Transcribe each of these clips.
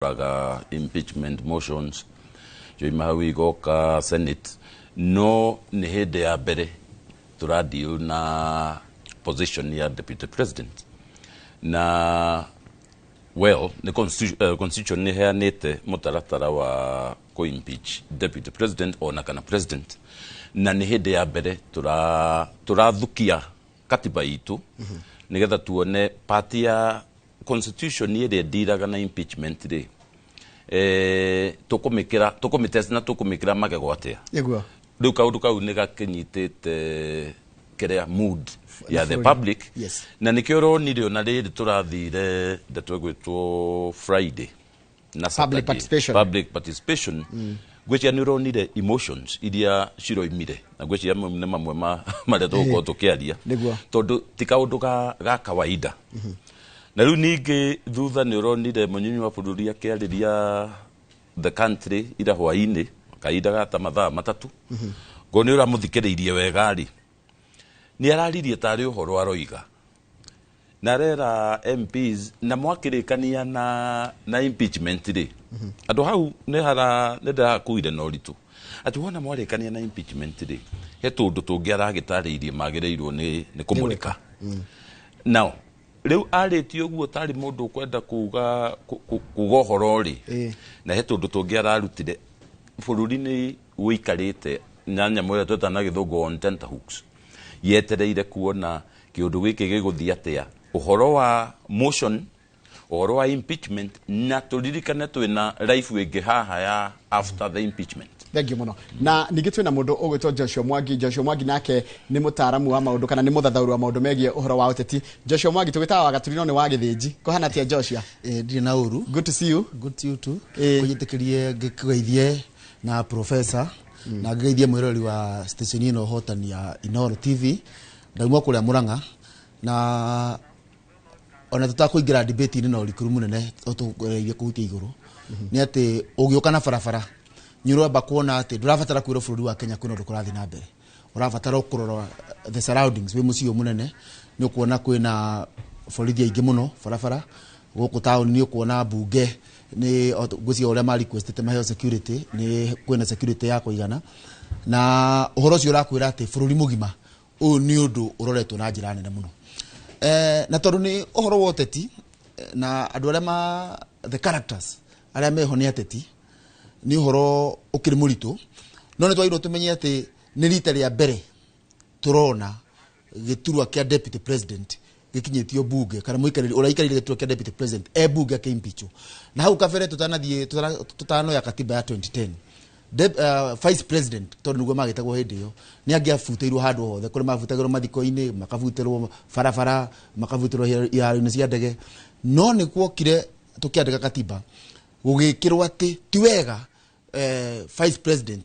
Tũroraga impeachment motions cioima hau igoka Senate, no nĩ hĩndĩ ya mbere tũra deal na position ya deputy president. Na well, nĩ constitution nĩ heanĩte mũtaratara wa kũ impeach deputy president ona kana president, na nĩ hĩndĩ ya mbere tũrathukia katiba itũ nĩgetha tuone part ya constitution ĩrĩa ndiraga na impeachment rĩ, tũkũmĩkĩra, tũkũmĩtest na tũkũmĩkĩra magego atĩa. Rĩu kaũndũ kau nĩ gakĩnyitĩte kĩrĩa mood ya the bũrũri. public. Na nĩkĩo ũronire ona rĩrĩ tũrathire ndeto ĩgwĩtwo Friday na Public Saturday. participation. Public participation, ngwĩciria nĩ ũronire emotions iria ciroimire, na ngwĩciria mau nĩ mamwe ma marĩa tũgũkorwo tũkĩaria, tondũ ti kaũndũ ga kawaida. Na rĩu ningĩ thutha nĩ ũronire mũnyinyi wa bũrũri akĩarĩria the country ira hwainĩ kahinda ga ta mathaa 3. Ngo nĩ ũramũthikĩrĩirie wega rĩ, nĩ araririe tarĩ ũhoro aroiga na arera MPs na mwakĩrĩkania na impeachment rĩ, andũ hau nĩ hara nĩ ndĩrakuire na ũritũ atĩ wona mwarĩkania na impeachment rĩ, he tũndũ tũngĩ aragĩtarĩirie magĩrĩirwo nĩ kũmũrĩka. Now rĩu arĩtie ũguo tarĩ mũndũ ũkwenda kuga kuga ũhoro rĩ, na he tũndũ tũngĩ ararutire. Bũrũri nĩ ũikarĩte na nyamũ ĩrĩa twĩtaga na Gĩthũngũ on tenterhooks, yetereire kuona kĩũndũ gĩkĩ gĩgũthiĩ atĩa, ũhoro wa motion, ũhoro wa impeachment, na tũririkane twĩna life ĩngĩ haha ya after the impeachment. Thank you muno. Na ningĩ twĩna mũndũ ũgwĩtwo Joshua Mwangi. Joshua Mwangi nake nĩ mũtaaramu wa maũndũ kana nĩ mũthathaũri wa maũndũ megiĩ ũhoro wa ũteti. Joshua Mwangi tũgĩtaga wa Gaturino nĩ wa Gĩthĩnji. Kũhana atĩa, Joshua? Ndirĩ na ũru. Good to see you. Good to you too. Kũnjĩtĩkĩrie ngĩkũgeithie na professor na ngĩgeithie mwĩroreri wa station ĩno hotani ya Inooro TV. Ndauma kũrĩa Mũrang'a, na ona tũtakũingĩra debate-inĩ na ũrikĩru mũnene tũgereire kũhutia igũrũ nĩ atĩ ũgĩũka na barabara nĩ ũramba kuona atĩ ndũrabatara kwĩrwo bũrũri wa Kenya kwĩna ũndũ kũrathiĩ na mbere. Ũrabatara kũrora the surroundings. Wĩ mũciĩ ũyũ mũnene nĩ ũkuona kwĩna borithi aingĩ mũno barabara. Gũkũ taũni nĩ ũkuona mbunge nĩ ngwĩciria ũrĩa ma requestĩte maheo security, nĩ kwĩna security ya kũigana, na ũhoro ũcio ũrakwĩra atĩ bũrũri mũgima ũyũ nĩ ũndũ ũroretwo na njĩra nene mũno. Na tondũ nĩ ũhoro wa ũteti, na andũ arĩa ma the characters arĩa meho nĩ ateti, nĩ ũhoro ũkĩrĩ mũritũ, no nĩ twagĩrĩirwo tũmenye atĩ nĩ rita rĩa mbere tũrona gĩturwa kĩa deputy president gĩkinyĩtio bunge, kana mũikarĩri ũrĩa aikarĩire gĩturwa kĩa deputy president e bunge akĩimpeachwo. Na hau kabere tũtanathiĩ tũtanoya katiba ya 2010, vice president, tondũ nĩguo magĩtagwo hĩndĩ ĩyo, nĩ angĩabutĩirwo handũ hothe kũrĩa mabutagĩrwo mathiko-inĩ, makabutĩrwo barabara, makabutĩrwo iharo-inĩ cia ndege. No nĩ kuokire tũkĩandĩka katiba gũgĩkĩrwo atĩ ti wega vice president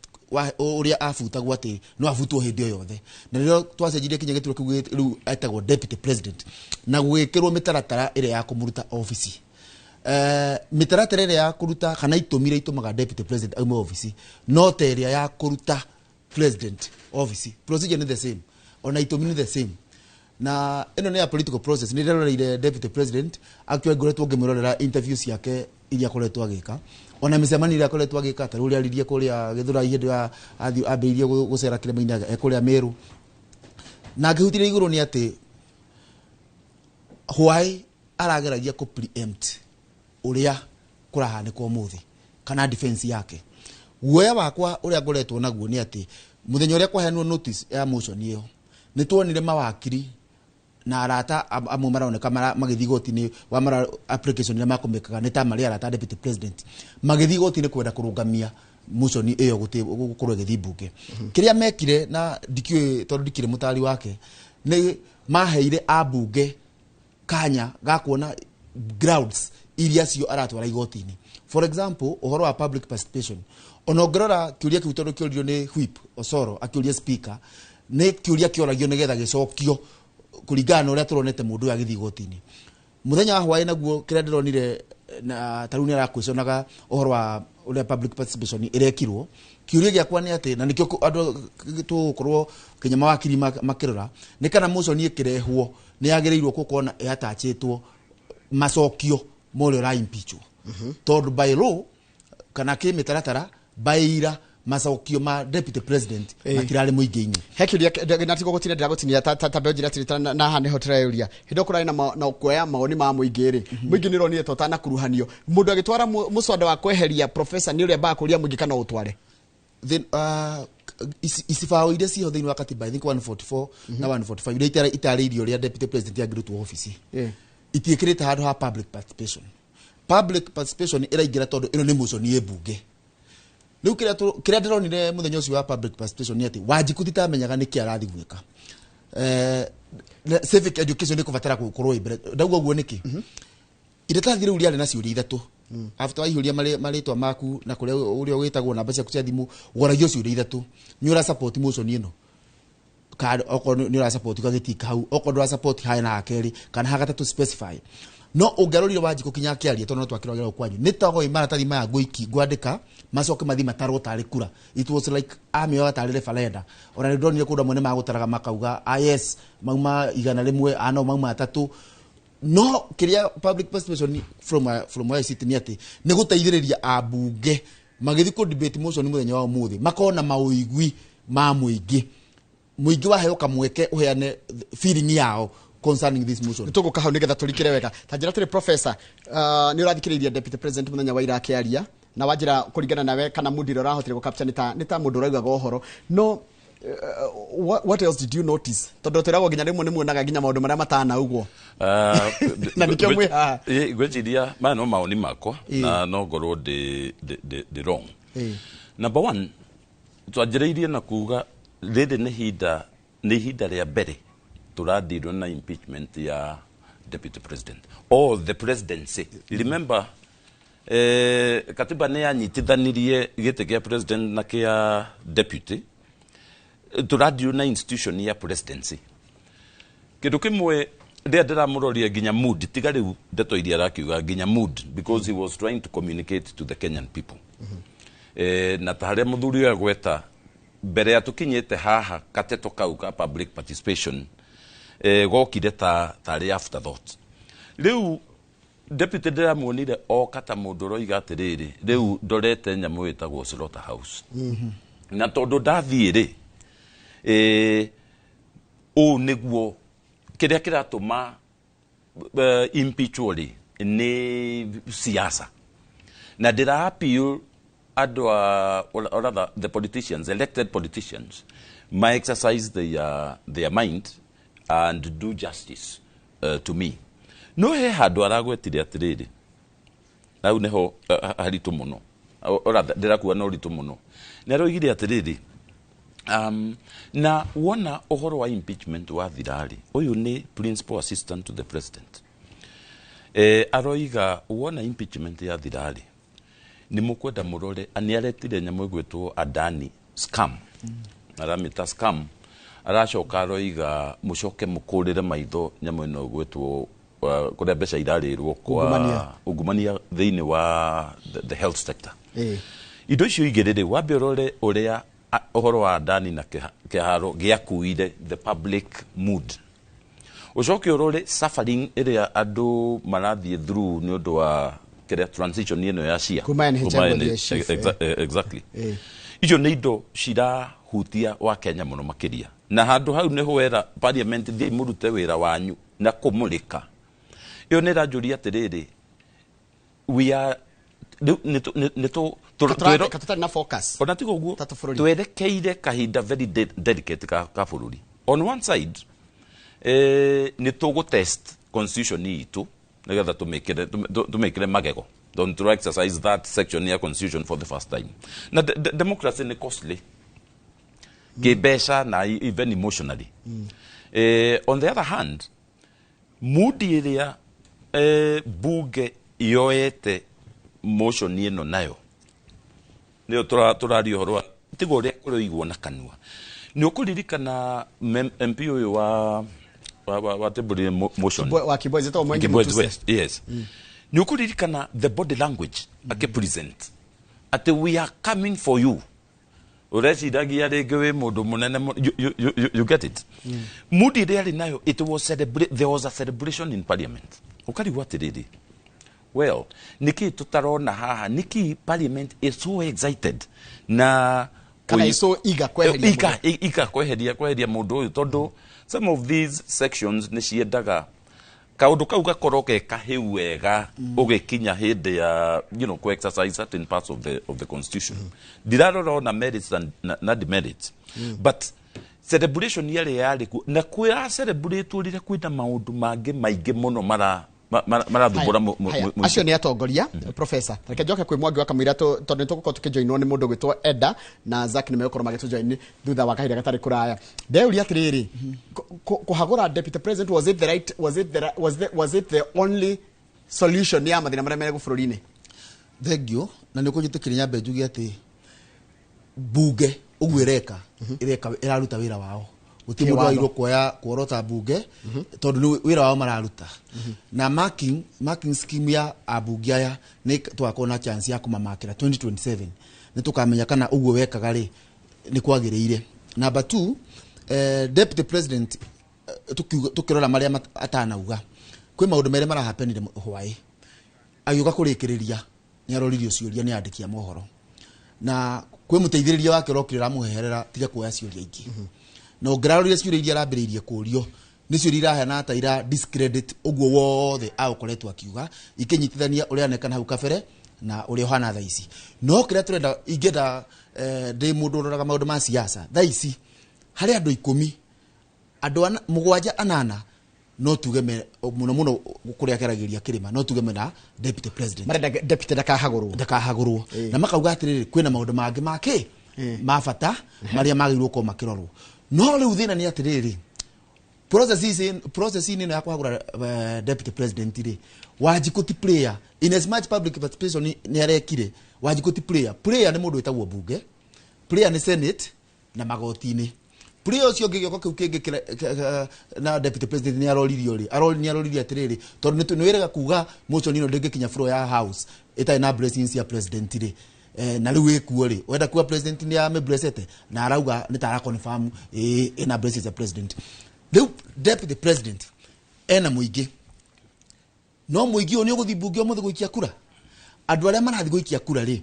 ũrĩa abutagwo atĩ no abutwo hĩndĩ o yothe, na rĩrĩa twacenjirie kinya gĩturwa kĩu rĩu etagwo deputy president, na gũgĩkĩrwo mĩtaratara ĩrĩa ya kũmũruta obici. Mĩtaratara ĩrĩa ya kũruta kana itũmi iria itũmaga deputy president aume obici no ta ĩrĩa ya kũruta president obici. Procedure nĩ the same, ona itũmi nĩ the same, na ĩno nĩ ya political process. Nĩ ndĩroreire deputy president, actually ngoretwo ngĩmwĩrorera interview ciake iria akoretwo agĩka, ona mĩcemanio ĩrĩa akoretwo agĩka, ta rĩu ũrĩa aririe kũrĩa Gĩthũrai hĩndĩ ya ambĩrĩirie gũcera kĩrĩma-inĩ e kũrĩa Meru, na ngĩhutirie igũrũ nĩ atĩ why arageragia kũ preempt ũrĩa kũrahanĩka ũmũthĩ kana defense yake. Guoya wakwa ũrĩa ngoretwo naguo nĩ atĩ mũthenya ũrĩa kwaheanwo notice ya motion ĩyo, nĩ tuonire mawakiri na arata amwe maroneka magĩthiĩ igoti-inĩ wa mara application iria makũmĩkaga nĩ ta marĩ arata a deputy president, magĩthiĩ igoti-inĩ kwenda kũrũngamia motion ĩyo gũkorwo ĩgĩthiĩ mbunge. Kĩrĩa mekire, na ndikĩũĩ tondũ ndikĩrĩ mũtari wake, nĩ maheire ambunge kanya ga kuona grounds iria cio aratwara igoti-inĩ. For example, ũhoro wa public participation, ona ũngĩrora kĩũria kĩu tondũ kĩũririo nĩ whip Osoro akĩũria speaker, nĩ kĩũria kĩoragio nĩgetha gĩcokio kũringana na ũrĩa tũronete mũndũ ũyũ agĩthiĩ igoti-inĩ mũthenya wa hwaĩ. Naguo kĩrĩa ndĩronire na ta rĩu nĩ arakwĩconaga ũhoro wa ũrĩa public participation ĩrekirwo. Kĩũria gĩakwa nĩ atĩ, na nĩkĩo andũ tũgũkorwo kinya mawakiri makĩrora, nĩ kana motion ĩkĩrehwo nĩ yagĩrĩirwo gũkorwo na ĩatachĩtwo macokio ma ũrĩa ũraimpeachwo. Tondũ by law kana kä mä taratara by ira macokio ma deputy president matirarĩ mũingĩ-inĩ. He kĩũria na tigo gũtinia ndĩragũtinia ta mbeo njĩra atĩrĩ na haha nĩho tũreyũria hĩndĩ ĩyo kũrarĩ na kuoya mawoni ma mũingĩ rĩ, mũingĩ nĩ ũronire ta ũtanakuruhanio. Mũndũ agĩtwara mũswada wa kweheria professor nĩ ũrĩa ambaga kũria mũingĩ kana ũtware? Then, icibaũ iria ciho thĩinĩ wa katiba, I think 144 na 145, iria itarĩirie ũrĩa deputy president angĩrutwo obici, itiĩkĩrĩte handũ ha public participation. Public participation ĩraingĩra tondũ ĩno nĩ motion ĩ mbunge. Rĩu kĩrĩa ndĩronire mũthenya ũcio wa public participation nĩ atĩ Wanjikũ titamenyaga nĩkĩ arathiĩ gwĩka. Civic education nĩ kũbatara gũkorwo ĩ mbere. Ndauga ũguo nĩkĩ? Iratathi rĩu rĩarĩ na ciũria ithatũ. After waihũria marĩtwa maku na kũrĩa ũrĩa wĩtagwo, namba ciaku cia thimũ, woragio ciũria ithatũ: nĩ ũra support motion ĩno? Ka okorwo nĩ ũra support, ũgagĩtika hau. Okorwo ndũra support, haya na hakerĩ kana hagatatũ, specify. No ũngĩarorire Wanjikũ kinya akĩaria, tondũ no twakĩrogera kwanyu nĩ togoĩ maratathi maya ngũiki ngwandĩka macoke mathi matarwo tarĩ kura. It was like amĩoya tarĩ referenda. Ona nĩ ndonire kũndũ amwe nĩ magũtaraga makauga, "Ah, yes, mauma 100, ah, no mauma atatũ." No kĩrĩa public participation from where I sit nĩ atĩ nĩ gũteithĩrĩria ambunge magĩthiĩ kũ debate motion mũthenya wa ũmũthĩ makorwo na maũigui ma mũingĩ, mũingĩ waheo kamweke ũheane feeling yao concerning this motion. Tũgũka hau nĩgetha tũrikĩre wega. Ta njĩra atĩrĩ, professor, nĩ ũrathikĩrĩirie deputy president mũthenya wa ira akĩaria, na wanjĩra kũringana nawe kana mood ĩrĩa ũrahotire gũ capture nĩ ta mũndũ ũraugaga ũhoro. No what else did you notice? Tondũ twĩragwo nginya rĩmwe nĩ muonaga nginya maũndũ marĩa matanaugwo. Na nĩkĩo mwĩ haha. Ngwĩciria maya no mawoni makwa na no ngorwo ndĩ wrong. Number one, twanjĩrĩirie na kuga rĩrĩ nĩ ihinda rĩa mbere tũradirwo na impeachment ya deputy president or the presidency. Remember, katiba nĩ yanyitithanirie gĩtĩ kĩa president na kĩa deputy. Tũradirwo na institution ya presidency. Kĩndũ kĩmwe rĩrĩa ndĩramũroria nginya mood, tiga rĩu ndeto iria arakiuga, nginya mood, because he was trying to communicate to the Kenyan people. Na ta harĩa mũthuri ũyũ agweta mbere ya tũkinyĩte haha, kateto kau ka public participation gokire ta tarĩ afterthought. Rĩu deputy ndĩramuonire oka ta mũndũ ũroiga atĩrĩrĩ, rĩu ndorete nyamũ ĩtagwo slaughter house, na tondũ ndathiĩ rĩ, ũũ nĩguo kĩrĩa kĩratũma impeachwo rĩ nĩ siasa. Na ndĩra appeal andũ a or rather the politicians, elected politicians, ma exercise their mind and do justice to me. No he handũ aragwetire atĩrĩrĩ, hau nĩho haritũ mũno, or rather ndĩrakuga na ũritũ mũno. Nĩ aroigire atĩrĩrĩ, na wona ũhoro wa impeachment wathirarĩ, ũyũ nĩ principal assistant to the president, aroiga wona impeachment yathirarĩ nĩ mũkwenda mũrore. Nĩ aretire nyamũ ĩgwĩtwo Adani scam, aramĩta scam. Aracoka aroiga mũcoke mũkũrĩre maitho nyamũ ĩno ĩgwĩtwo kũrĩa mbeca irarĩrwo kwa Ungumania. Ungumania thĩinĩ wa the health sector. Indo icio igĩrĩ rĩ, wambe ũrore ũrĩa ũhoro wa Adani na kĩharo gĩakuire the public mood, ũcoke ũrore suffering ĩrĩa andũ marathiĩ through nĩ ũndũ wa kĩrĩa transition ĩno ya CIA. Kuma NHIF Kuma gũthiĩ SHIF. Exactly. Icio nĩ indo cirahutia wa Kenya mũno makĩria, na handũ hau nĩho wera parliament, thiĩi mũrute wĩra wanyu na kũmũrĩka. Ĩyo nĩ ĩranjũria atĩrĩrĩ, we are rĩu nĩ Katũtarĩ na focus. Ona tiga ũguo, Ta tũbũrũri. twerekeire kahinda very delicate ka bũrũri. On one side, nĩ tũgũ test constitution itũ nĩgetha tũmĩkĩre magego. Don't to exercise that section ya constitution for the first time. Na democracy nĩ costly kĩmbeca na even emotionally. On the other hand, mood ĩrĩa bunge yoete motion ĩno nayo nĩyo tũraria ũhoro wa tiga ũrĩa kũroigwo na kanua. Nĩ ũkũririkana MP ũyũ wa tembũrire motion. Wa Kibwezi, etagwo Mwengi Kibwezi Mutuse. West, yes. Nĩ ũkũririkana the body language akĩpresent atĩ "We are coming for you, ũreciragia rĩngĩ wĩ mũndũ mũnene you get it. Mood ĩrĩa arĩ nayo, it was there was a celebration in parliament. Ũkarigwo atĩrĩrĩ, Well, niki tutarona haha niki parliament is so excited na Kana is so eager kweheria ika kweheria mundu uyu, tondu some of these sections ni ciendaga kaundu kau gakorwo ke kahiu wega ugikinya hindi ya ku exercise certain parts of the constitution. Ndirarora ona merits na demerits, but celebration yari yari ku na kwira celebrate rira kwina maundu mangi maingi muno mara marathumbura. Acio ni atongoria. Professor, reke njoke kwi Mwangi wa Kamũira tondu nĩ tũgũkorwo tũkĩjoinwo nĩ mũndũ gwĩtwo Eda na Zack nĩ megũkorwo magĩtũjoin thutha wa kahinda gatarĩ kũraya. Ndeuria atĩrĩrĩ, kũhagũra deputy president, was it the right was it the was the was it the only solution ya mathĩna marĩa me bũrũri-inĩ? Thank you. Na nĩ ũkũnjĩtĩkĩria nyambe njuge atĩ bunge ũguo ĩreka ĩraruta wĩra wao. Gũtirĩ mũndũ wagĩrĩirwo kuoya kuorota bunge tondũ nĩ wĩra wao mararuta. Na marking scheme ya abunge aya nĩ tũgakorwo na chance ya kũmamakĩra 2027, nĩ tũkamenya kana ũguo wekaga rĩ nĩ kwagĩrĩire. Number 2, deputy president, tukĩrora marĩa atanauga, kwĩ maũndũ merĩ marahapenire hwaĩ agĩũka kũrĩkĩrĩria nĩ aroririo ciũria nĩ andĩki a mohoro, na kwĩ mũteithĩrĩria wake ũrokire ũramũheherera tiga kuoya ciũria ingĩ. Na ũngĩraroria ciũria iria arambĩrĩirie kũrio nĩ ciũria irahana ta ira discredit ũguo wothe agũkoretwo akiuga, ikĩnyitithania ũrĩa anekana hau kabere na ũrĩa ũhana thaa ici. No kĩrĩa tũrenda, ingĩenda ndĩ mũndũ ũroraga maũndũ ma siasa thaa ici, harĩ andũ 10, andũ 7 8 no tuge mũno mũno kũrĩa kĩaragĩria kĩrĩma, no tuge mena deputy president marenda deputy ndakahagũrwo na makauga atĩrĩrĩ kwĩna maũndũ mangĩ make ma bata marĩa magĩrĩirwo gũkorwo makĩrorwo. No rĩu thĩna nĩ atĩrĩrĩ, process ĩno ya kũhagũra deputy president rĩ, Wanjikũ ti player. In as much public participation nĩ arekire, Wanjikũ ti player. Player nĩ mũndũ wĩtagwo bunge, player nĩ senate na magoti-inĩ. Player ũcio ũngĩ gĩoko kĩu kĩngĩ na deputy president nĩ aroririo rĩ, nĩ aroririe atĩrĩrĩ, tondũ nĩ wĩrega kuga motion ĩno ndĩngĩkinya floor ya house ĩtarĩ na blessings ya president rĩ, na rĩu ĩkuo rĩ, wenda kuga president nĩ amĩblessete na arauga nĩ ta ara confirm ĩna blessings ya president. Rĩu deputy president ena mũingĩ, no mũingĩ ũyũ nĩ ũgũthiĩ mbunge ũmũthĩ gũikia kura. Andũ arĩa marathiĩ gũikia kura rĩ,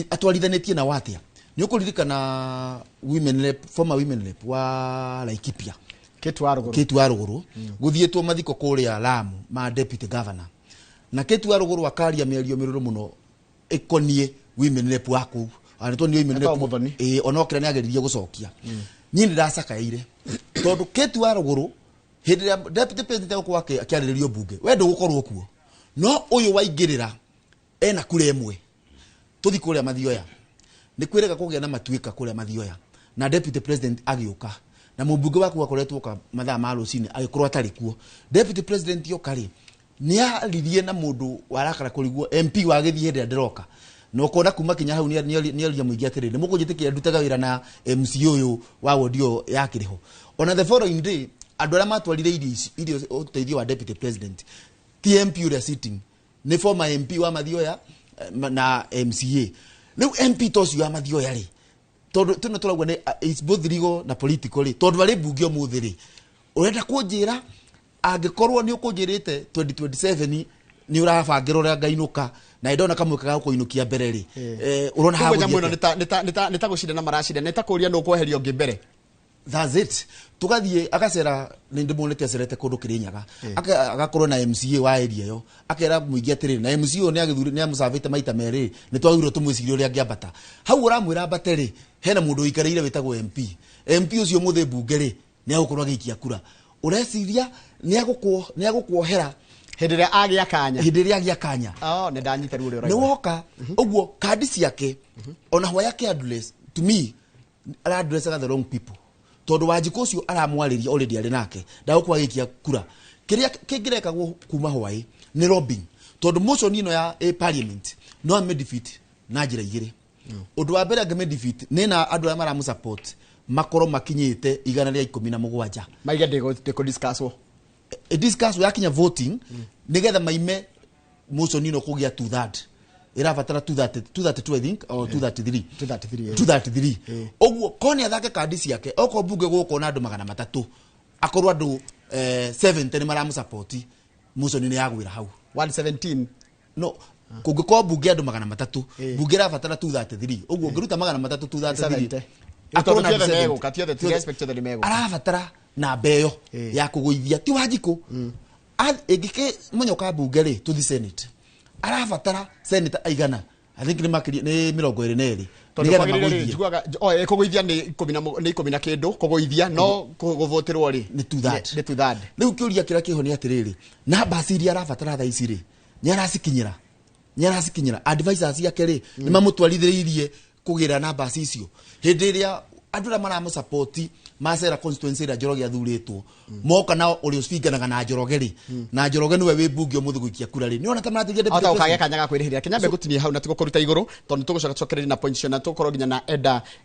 atwarithanĩtie na watia. Nĩ ũkũririkana women rep, former women rep wa Laikipia Kate wa Rũgũrũ gũthiĩtwo mathiko kũrĩa Lamu ma deputy governor, na Kate wa Rũgũrũ akaria mĩario mĩrũrũ mũno ĩkoniĩ women rep wa kũu, anĩtwo nĩ women rep onokĩra nĩ ageririe gũcokia. Niĩ nĩ ndacakaire tondũ Kate wa Rũgũrũ hĩndĩ ĩrĩa deputy president egũkorwo akĩarĩrĩrio mbunge, we ndũgũkorwo kuo, no ũyũ waingĩrĩra ena kura ĩmwe. Tũthi kũrĩa Mathioya, nĩ kwĩrega kũgĩa na matuĩka kũrĩa Mathioya, na deputy president agĩũka na mũmbunge waku akoretwo oka mathaa ma rũcinĩ agĩkorwo atarĩ kuo. Deputy president yoka rĩ, nĩ aririe na mũndũ warakara kũrigwo MP wagĩthiĩ hĩndĩ ĩrĩa ndĩroka, na ũkona kuma kinya hau nĩ aria mũingĩ atĩrĩrĩ, nĩ mũkũnjĩtĩkĩra ndutaga wĩra na MC ũyũ wa wodi ĩyo ya Kĩrĩho. Ona the following day andũ arĩa matwarire irio ũteithio wa deputy president ti MP ũrĩa sitting, nĩ former MP wa Mathioya na MCA. Rĩu MP ta ũcio wa Mathioya rĩ, tondũ tũno tũrauga nĩ it's both legal na political rĩ, tondũ arĩ mbunge ũmũthĩ rĩ, ũrenda kũnjĩra angĩkorwo nĩ ũkũnjĩrĩte 2027 nĩ ũrabangĩra ũrĩa ngainũka na ndona kamweke ga gũkũinũkia mbere rĩ, ũrona ha gũthiĩ nĩ ta gũcindana maracindana, nĩ ta kũũria nũ ũkweheria ũngĩ mbere. That's it. Tugathiĩ agacera, nĩ ndĩmuonete acerete kũndũ Kĩrĩnyaga, agakorwo na MCA wa area ĩyo, akera mũingĩ atĩrĩrĩ, na MCA ũyũ nĩ amũcabĩte maita merĩ, nĩ twagĩrĩirwo tũmwĩcirie ũrĩa angĩambata. Hau ũramwĩra ambate rĩ, hena mũndũ ũikarĩire wĩtagwo MP. MP ũcio mũthĩ mbunge rĩ, nĩ agũkorwo agĩikia kura. Ũreciria nĩ agũkuohera hĩndĩ ĩrĩa agĩa kanya, hĩndĩ ĩrĩa agĩa kanya. Nĩ ndanyita ruo rũrĩa nĩ woka ũguo kandi ciake ona hwa yake address to me ara addressaga the wrong people, tondũ Wanjikũ ũcio aramwarĩria already arĩ nake ndagũkorwo agĩikia kura. Kĩrĩa kĩngĩrekagwo kuma hwaĩ nĩ lobbying, tondũ motion ĩno ya parliament no ame defeat na njĩra igĩrĩ. Ũndũ wa mbere angĩme defeat nĩ na andũ arĩa maramũ support makorwo makinyĩte 117 maige ndĩkũ discuss discuss yakinya voting, nĩgetha maime motion ĩno kũgĩa 2/3. Ĩrabatara 232 I think or 233. 233. Ũguo ko nĩ athake kandi ciake, okorwo mbunge gũgũkorwo na andũ 300, akorwo andũ 70 nĩ maramũsupport, motion nĩ yagwĩra hau. 117. No kũngĩkorwo mbunge andũ 300, mbunge ĩrabatara 233, ũguo ũngĩruta 300 233, akorwo na 70, arabatara namba ĩyo ya kũgũithia ti Wanjikũ. Ĩngĩkĩ monyoka mbunge rĩ tũthi Senate, arabatara senator aigana? I think nĩ makĩria nĩ 22. Tondũ kwagĩrĩire njiguaga kũgũithia nĩ 10 na kĩndũ kũgũithia, no kũvotĩrwo rĩ nĩ 2/3. Nĩ 2/3. Rĩu kĩũria kĩrĩa kĩho nĩ atĩrĩrĩ, namba iria arabatara thaa ici rĩ, nĩ aracikinyĩra? Nĩ aracikinyĩra? Advisors yake rĩ, nĩ mamũtwarithĩrĩirie kũgĩra namba icio? Hĩndĩ ĩrĩa andũ arĩa maramũsapoti macera constituency ĩrĩa Njoroge athurĩtwo, moka na ũrĩa ũcinganaga na Njoroge rĩ, na Njoroge nĩwe wĩ mbunge ũmũthĩ gũikia kura rĩ, nĩwona ta marateithia deputy president. Ũkagĩa President. Kanya ga kwĩrĩhĩria Kenya gũtinie hau na tigũkũruta igũrũ, tondũ tũgũcoka tũcokererie na point na tũgũkorwo nginya na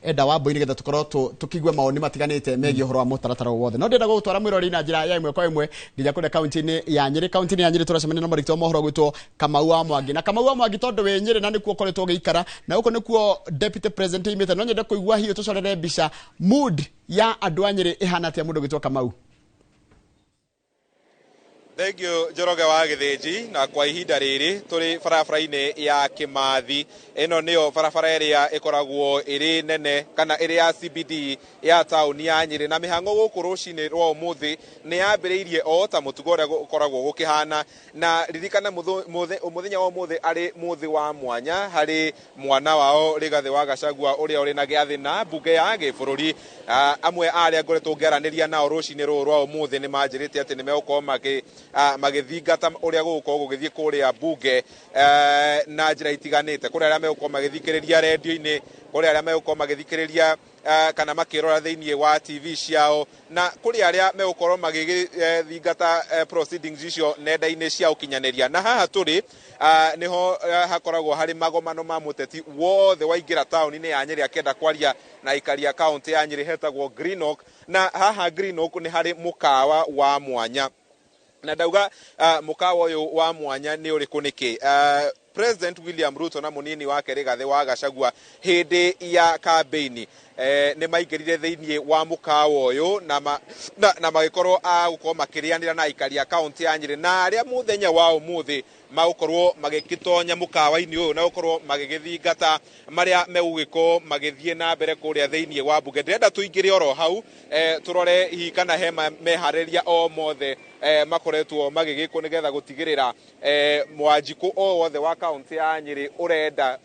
Eda Wambui nĩgetha tũkorwo tũkĩigue mawoni matiganĩte megiĩ ũhoro wa mũtaratara wothe. No ndĩrenda gũgũtwara mwĩrori na njĩra ya ĩmwe kwa ĩmwe nginya kũrĩa kaunti-inĩ ya Nyĩrĩ. Kaunti-inĩ ya Nyĩrĩ tũracemania na mwandĩki wa mohoro gwĩtwo Kamau wa Mwangi. Na Kamau wa Mwangi, tondũ wĩ Nyĩrĩ na nĩkuo ũkoretwo ũgĩikara, na gũkũ nĩkuo deputy president imĩte, no nyende kũigua hihi tũcorere mbica mood ya andũ a Nyĩrĩ ĩhana atĩa, mũndũ gwĩtwo Kamau. Thank you, Njoroge wa Gĩthĩnji. Na kwa ihinda rĩrĩ tũrĩ barabara-inĩ ya Kĩmathi. Ĩno nĩyo barabara ĩrĩa ĩkoragwo ĩrĩ nene kana ĩrĩ ya CBD ya taũni ya Nyĩrĩ, na mĩhang'o gũkũ rũcinĩ rwa ũmũthĩ nĩ yambĩrĩirie o ta mũtugo ũrĩa ũkoragwo gũkĩhana. Na ririkana mũthenya wa ũmũthĩ arĩ mũthĩ wa mwanya harĩ mwana wao Rigathĩ wa Gachagua ũrĩa ũrĩ na gĩathĩ na mbunge ya gĩbũrũri. Amwe a arĩa ngoretwo ngĩaranĩria nao rũcinĩ rũrũ rwa ũmũthĩ nĩ manjĩrĩte atĩ nĩ megũkorwo magĩthingata ũrĩa gũgũkorwo gũgĩthiĩ kũrĩa mbunge na njĩra itiganĩte. Kũrĩ arĩa megũkorwo magĩthikĩrĩria rendio-inĩ, kũrĩ arĩa megũkorwo magĩthikĩrĩria kana makĩrora thĩinĩ wa TV ciao, na kũrĩ arĩa megũkorwo magĩthingata proceedings icio nenda-inĩ cia ũkinyanĩria. Na haha tũrĩ nĩho hakoragwo harĩ magomano ma mũteti wothe waingĩra taũni-inĩ ya Nyĩrĩ akĩenda kwaria na aikari a kaũntĩ ya Nyĩrĩ, hetagwo Green Oak. Na haha Green Oak nĩ harĩ mũkawa wa mwanya, na ndauga mũkawa ũyũ wa mwanya nĩ ũrĩkũ nĩkĩ? President William Ruto na mũnini wake Rigathĩ wa Gachagua hĩndĩ ya kambeini nĩ maingĩrire thĩinĩ wa mũkawa ũyũ na magĩkorwo a gũkorwo makĩrĩanĩra na aikari a kaũntĩ ya Nyĩrĩ, na arĩa mũthenya wa ũmũthĩ magũkorwo magĩkĩtonya mũkawa-inĩ ũyũ na gũkorwo magĩgĩthingata marĩa megũgĩkorwo magĩthiĩ na mbere kũrĩa thĩinĩ wa mbunge. Ndĩrenda tũingĩre oro hau, tũrore hihi kana he meharĩria o mothe makoretwo magĩgĩkwo nĩgetha gũtigĩrĩra Mwanjikũ o wothe wa kaũntĩ ya Nyĩrĩ ũrenda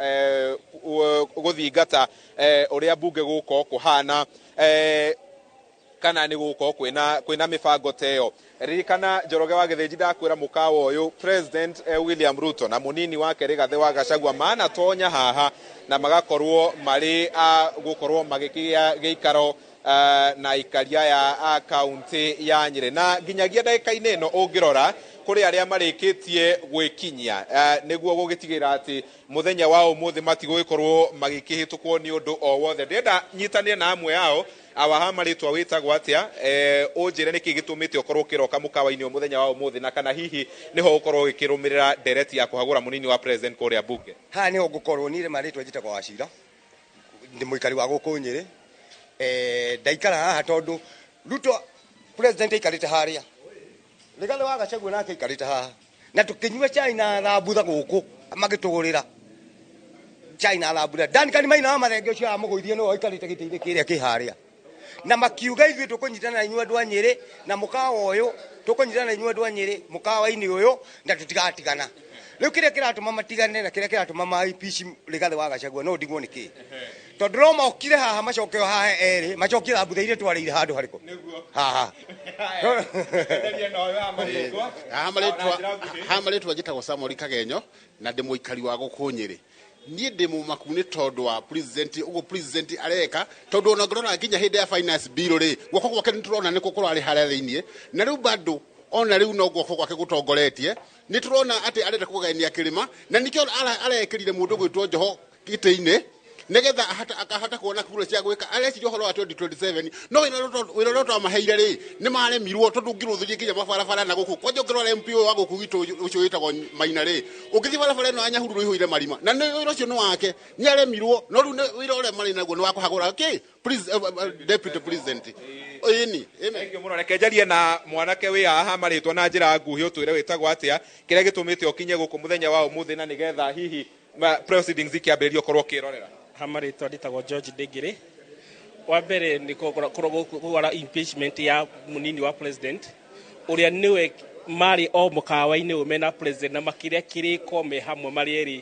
gũthingata ũrĩa mbunge gũgũkorwo kũhana, kana nĩ gũgũkorwo kwĩna mĩbango ta ĩyo. Ririkana, Njoroge wa Gĩthĩnji, ndakwĩra mũkawa ũyũ President William Ruto na mũnini wake Rigathĩ wa Gachagua manatonya haha na magakorwo marĩ a gũkorwo magĩkĩgĩa gĩikaro na aikari aya a kaũntĩ ya Nyĩrĩ. Na nginyagia ndagĩka-inĩ ĩno ũngĩrora kũrĩ arĩa marĩkĩtie gwĩkinyia nĩguo gũgĩtigĩrĩra atĩ mũthenya wa ũmũthĩ matigũgĩkorwo magĩkĩhĩtũkwo nĩ ũndũ o wothe. Ndĩrenda nyitanĩre na amwe ao. Awa marĩtwa wĩtagwo atĩa? Ũnjĩre nĩkĩ gĩtũmĩte ũkorwo ũkĩroka mũkawa-inĩ ũyũ mũthenya wa ũmũthĩ, na kana hihi nĩho ũkorwo ũgĩkĩrũmĩrĩra ndereti ya kũhagũra mũnini wa president kũrĩa mbunge. Haha nĩho ngũkorwo niĩ marĩtwa njĩtagwo Wacira, ndĩ mũikari wa gũkũ Nyĩrĩ. Ndaikara haha tondũ Ruto president aikarĩte harĩa, Rigathĩ wa Gachagua nake aikarĩte haha, na tũkĩnyua chai na thambutha gũkũ, magĩtũgũrĩra chai na thambutha. Duncan Maina wa Mathenge ũcio amũgũithie nĩwe aikarĩte gĩtĩ-inĩ kĩrĩa kĩ harĩa, na makiuga ithuĩ tũkũnyitana na inyuĩ andũ a Nyĩrĩ na mũkawa ũyũ, tũkũnyitana na inyuĩ andũ a Nyĩrĩ mũkawa-inĩ ũyũ na tũtigatigana. Rĩu kĩrĩa kĩratũma matigane na kĩrĩa kĩratũma ma-impeach Rigathĩ wa Gachagua no ndigwo nĩ kĩ, tondũ no mokire haha macoke haha erĩ macokie thambutha iria twarĩire handũ harĩkũ haha. Haha marĩtwa njĩtagwo Samuel Kagenyo na ndĩ mũikari wa gũkũ Nyĩrĩ. Niĩ ndĩ mũmaku nĩ tondũ wa president, ũguo president areka, tondũ ona ngĩrora nginya hĩndĩ ya finance bill rĩ, guoko gwake nĩ tũrona nĩkuo kũrarĩ harĩa thĩiniĩ, na rĩu bado ona rĩu no guoko gwake gũtongoretie. Nĩ tũrona atĩ arenda kũgayania kĩrĩma, na nĩkĩo arekĩrire mũndũ gwĩtwo Joho gĩtĩ-inĩ. Nigetha akahota kuona kura cia gwika areciria ũhoro wa 2027 no wĩra ũrĩa twamaheire rĩ nĩ maremirwo tondũ ũngĩrũthĩria nginya mabarabara na gũkũ kwanja ũngĩrora MP ũyũ wa gũkũ gwitũ ũcio wĩtagwo Maina rĩ ũngĩthiĩ barabara ĩno ya Nyahururu ĩihũire marima na nĩ wĩra ũcio nĩ wake nĩ aremirwo no rĩu wĩra ũrĩa marĩ naguo nĩ wa kũhagũra kĩ deputy president ĩni. Thank you mũno. Reke njarie na mwanake wĩ haha marĩtwa na njĩra nguhĩ ũtwĩre wĩtagwo atĩa kĩrĩa gĩtũmĩte ũkinye gũkũ mũthenya wa ũmũthĩ na nĩgetha hihi proceedings ikĩambĩrĩria ũkorwo ũkĩrorera. Hamarĩtwa ndĩtagwo George Ndĩngĩrĩ. Wa mbere nĩ kũgwara impeachment ya mũnini wa president ũrĩa nĩwe marĩ o mũkawa-inĩ ũyũ mena president na makĩrĩa kĩrĩko me hamwe marĩ erĩ